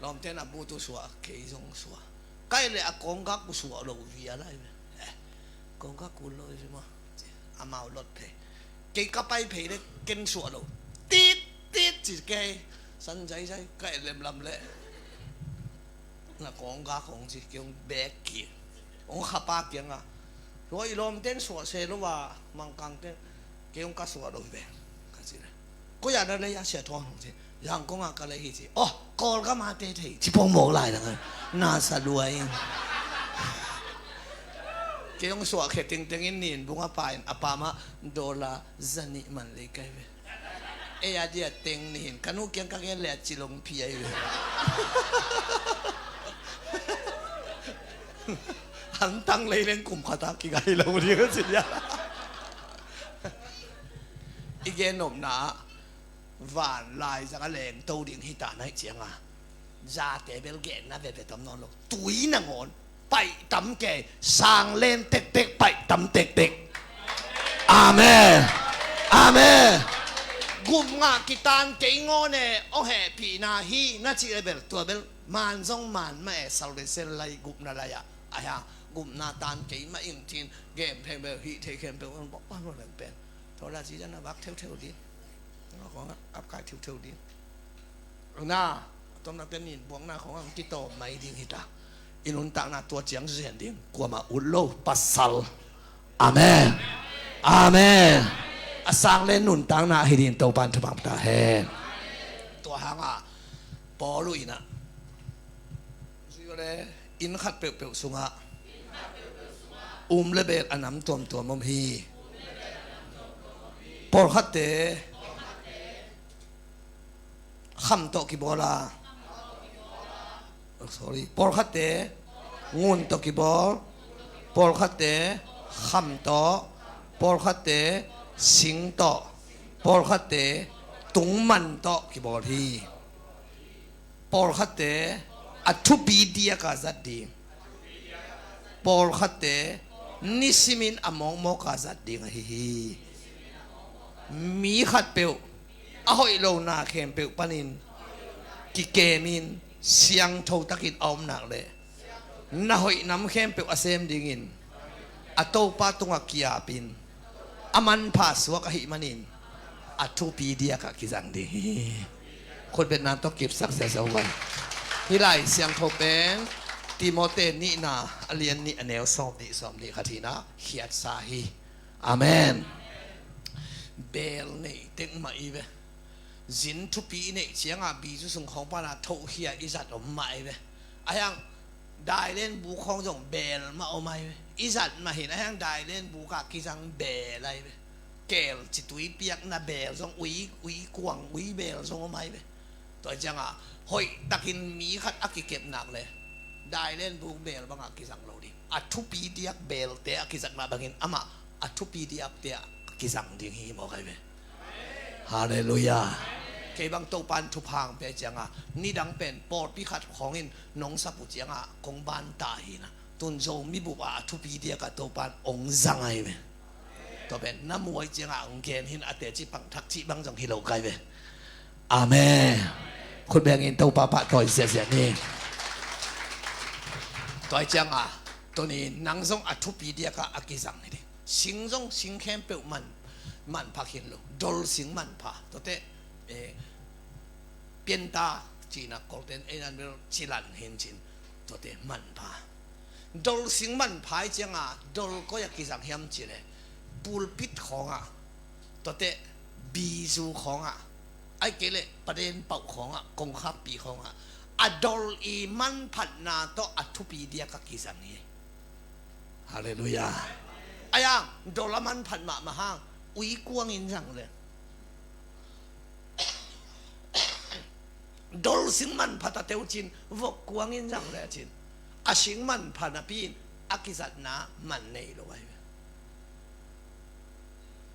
Lawmte na bu tu suah, kei zong suah. Kai le a kongkak ku suah lo via lai ve. Eh, kongkak ku lo i maw. Amau lot phei. Kei ka pai phei le ken suah lo. Tit, tit, ci kei. San zai zai, kai lemlam le. Na kong ga kong ci, kei hong bek ki. Hong khapa kiang a. Tua i lawmten suah se lo a, Mangkangten. Kei hong ka suah lo ve. Ka ci le. Ko ya na le ya sia tuang hong ci. Yang kong a ka le hi ci. Oh, Kawl ka ma te thei. Ci pong mok lai dang a. Na sa lua in. Kei hong suah khe ting teng in nin bung a pa in a pa ma dollar zanih man lei kai ve. Ei a dia teng nin, ka nu kiang ka gen le a ci long phi ai ve. Hantang lei leng kum khat a kigai lo ding a ci dia. I gen nopna, van lai zang a leng to ding hi ta nai ciang a. Zate bel genna veve tam nawn lo. Tui nangawn paih tam kei, sang len tektek, paih tam tektek. Amen. Amen. Gupna kitan kei ngawn e, hong hehpihna hi na cih le bel, tua bel man zong man mah e, salvation lai, gupna lai ah. Ahi hang gupna tan kei mah ing cin, gen pheng bel hih thei khempeuh hong bok pan lo leng pen. Tua la ci zan a vak theutheu ding. Kong a kap kai theutheu ding. Na, a tomnak ten nin buakna khong ang kitawm mai ding hi ta. I nuntakna tua ciang zen ding, kuamah ut lo pasal. Amen. Amen. A sang le nuntakna hi ding, Topan thupha ta hen. Tua hang a Paul uh in a, inn khat peuhpeuh sungah um le bel a nam tuamtuam om hi. Pawlkhatte kham tawh kibawl a, sorry, pawlkhatte ngun tawh kibawl, pawlkhatte kham tawh, pawlkhatte sing tawh, pawlkhatte tungman tawh kibawl hi. Pawlkhatte a thupi diaka zat ding, pawlkhatte nisimin a mawkmawka zat ding ahi hi. Mi khatpeuh a hoih lo na khempeuh panin kikemin siangtho takin a om nak leh, na hoih nam khempeuh a sem dingin a Topa tungah kiapin, a manpha suak ahih manin a thupi diakah kizang ding hi. Khutbetna tawh kipsak sia sa uh vai. Hih Lai Siangtho pen Timote nihna a lian nih a neu sawm nih, sawm nih khat hi na, khiatsa hi. Amen. Beel neih tek mah i ve. Zin thupi i neih ciangah bizu sung khawng pana thohkhia i zat om mah i ve. Ahi hang dailen buk khawng zong beel mah om ai ve. I zat mah hin ahi hang dailen bukah kizang beel ai ve. Keel ci tui piakna beel zong, ui, ui kuang, ui beel zong om ai ve. Tua ciangah hoih takin mi khat a kikep nak le dailen buk beel bangah kizang lo ding. A thupi diak beelte a kizat mah bangin amah a thupi diakte ah kizang ding hi mawk ai ve. Halleluiah. Kei bang Topan thupha hong pia ciangah nidang pen pawlpi khat khawngin nong sap uh ciangah kong ban ta hi na. Tun Zomi bup ah a thupi diakah Topan hong zang ai ve. Tua pen na muai ciangah hong gen hin a teci pangthak cih bang zong hi lo kai ve. Amen. Khut bengin Topa pahtawi ziahziah ni. Tua ciangah tuni nang zong a thupi diakah a kizang hi ding. Sing zong sing khempeuh man, manpha khin lo. Dol sing manpha. Tuate, eh, pianta cina kolten einan bel cilan hin cin. Tuate manpha. Dol sing manpha i cianga dol koi a kizang hiam cile pulpit khawngah, tuate bizu khawngah, ai kei le paden pauh khawngah, kongkhakpi khawngah a dol i manphatna tawh a thupi diak a kizang hi. Halleluiah. Ayang dol a manphat mahmah hang ui kuangin zang le dol sing manpha ta teucin vok kuangin zang le cin a sing manpha napi in a kizatna man nei lo ai ve.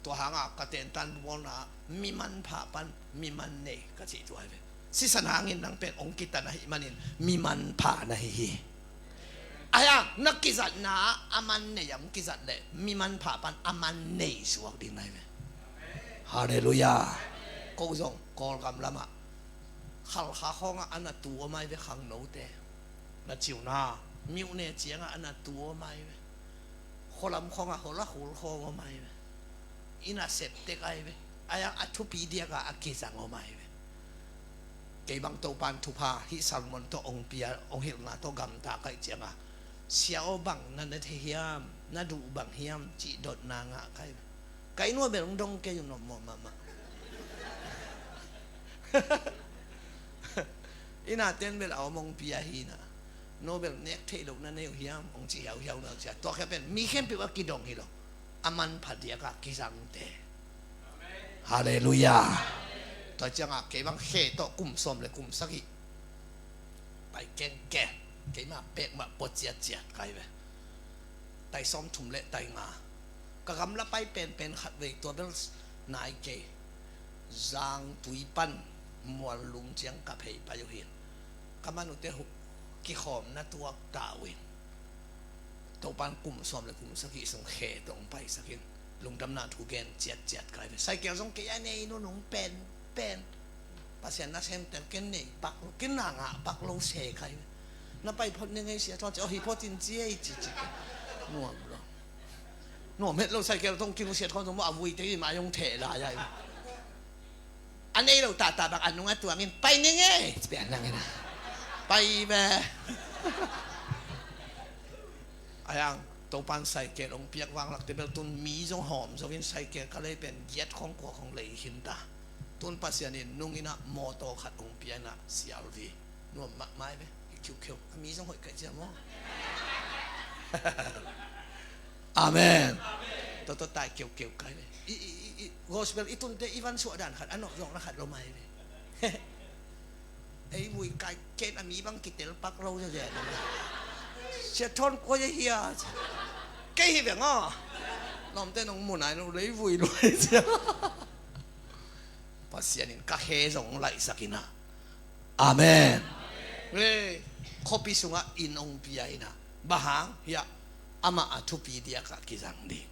Tua hanga ka tentan bawlna mi manpha pan mi man nei ka cih tua ai ve. Sisan hangin nang pen ong kitan ahi manin mi manpha na hi hi. Ahi hang na kizatna ah a man nei a hong kizat leh mi manpha pan a man nei suak ding na hi ve. Halleluiah. Ko zong Kawlgam lamah Khalkha khawngah a na tu om ahi ve, khangnote. Na ciuna Myone ciangah a na tu om ahi ve. Khualam khawngah hol a khul khawng om ahi ve. Inn a sep tek ahi ve. Ahi hang a thupi diakah a kizang om ahi ve. Kei bang Topan thupha hih sermon tawh hong pia, hong hilhna tawh gamta kaih cianga, sia aw, bang na na thei hiam, na duh bang hiam cih dotna ngah kaih ve. Kaih nuam bel hong dong kei uh, nuam mawh mahmah. Inn a ten bel a om hong pia hi na. No bel nek theih loh na nei uh hiam hong ci hiauhiau na uh cia. Tua khia pen mi khempeuh a kidong hi lo. A manpha diakah kizangte. Halleluiah. Tua ciangah kei bang Khe tawh kum sawm le kum sagih pai kengkeng. Keimah pek mah pua ciatciat kai ve. Tai sawm thum le tai nga. Ka gamla pai penpen khat vei, tua bel nai kei. Zangtui pan Muallum ciang ka phei pai uh hin, ka man uhte kikhawmna tuak ta uh in, Topan kum sawm le kum sagih sung Khe tawh hong paisak in, lungdamna thu gen ciatciat kai ve. Saikel zong kei a nei nunung penpen. Pasian nasem tel ken nei pak lo, ken na ngah pak lo se kai ve. Na pai phot ning ei sia Thawn ci, aw hi phot in ci ei ci ci. Nuam lo. Nuam het lo, saikel tong king uh sia Thawn zong maw a vui te i mai hong theh lai ai. A nei lo tata bang a nung a tuangin pai ning e, ci pia nang ina. Pai ve. Ahi hang Topan saikel hong piak vanglakte bel tun mi zong hawm zongin saikel ka lei pen giat khong kua khong lei khin ta. Tun Pasian in nung ina mawtaw khat hong pia ina, C R V. Nuam mahmah ve. Hi khiukheu a mi zong hoih kaih cia maw. Amen. Toto tai keukeu kai ve. I, i, i, i, gospel i tunte i van suah dan khat a nop zong na khat lo mai ve. Ei vui kai ken a mi bang kitel pak lo zia zia. Sia Thawn koi a hia. Kei hi ve nga. Lawmte nong mu nai lo lei vui lo zia. Pasian in ka he zong laihsak ina. Amen. Hei, khuapi sungah inn hong pia ina. Bang hang hiah amah a thupi diakah kizang ding.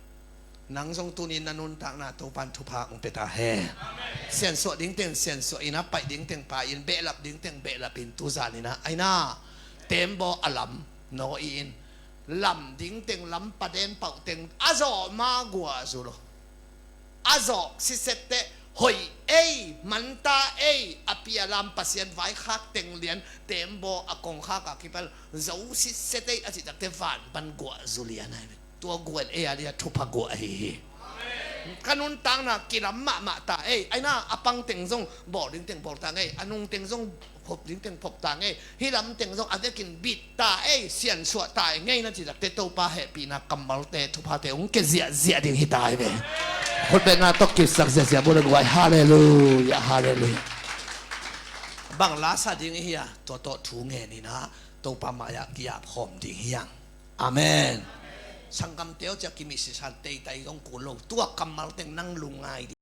Nang zong tunin na nuntakna Topan thupha hong pia ta hen. Siansuah dingteng siansuah ina, pai dingteng pai in, behlap dingteng behlap in, tuzan ina aina tembaw a lam nawi in, lam dingteng lam paden pauhteng a zawh ma guah zu lo. A zawh sitset teh hoih ei, manta ei, a pialam Pasian vaikhak tenglian tembaw a kongkhak a kipal zo sitset ei a cihtakte van pan guah zu lian ahi ve. Tua guah ei a lian thupha guah ahi hi. Ka nuntakna kilam mahmah ta ei, aina a pangteng zong bawl dingteng bawl ta ngei, a nungteng zong phop dingteng phop ta ngei, hih lamteng zong a vekin bit ta ei, siansuah ta ei ngei na cihtakte Topa hehpihna kammalte thuphate hong kia ziahziah ding hi ta ei ve. Khutbetna tawh kipsak ziahziah bul a guai. Halleluiah, halleluiah. Bang lasa ding i hia, tua tawh thu ngen ina Topa mai-ah kiap khawm ding hiang. Amen. Sanggamte aw, cia kimisisan teitai zong kul lo, tua kammalteng nang lungngai ding.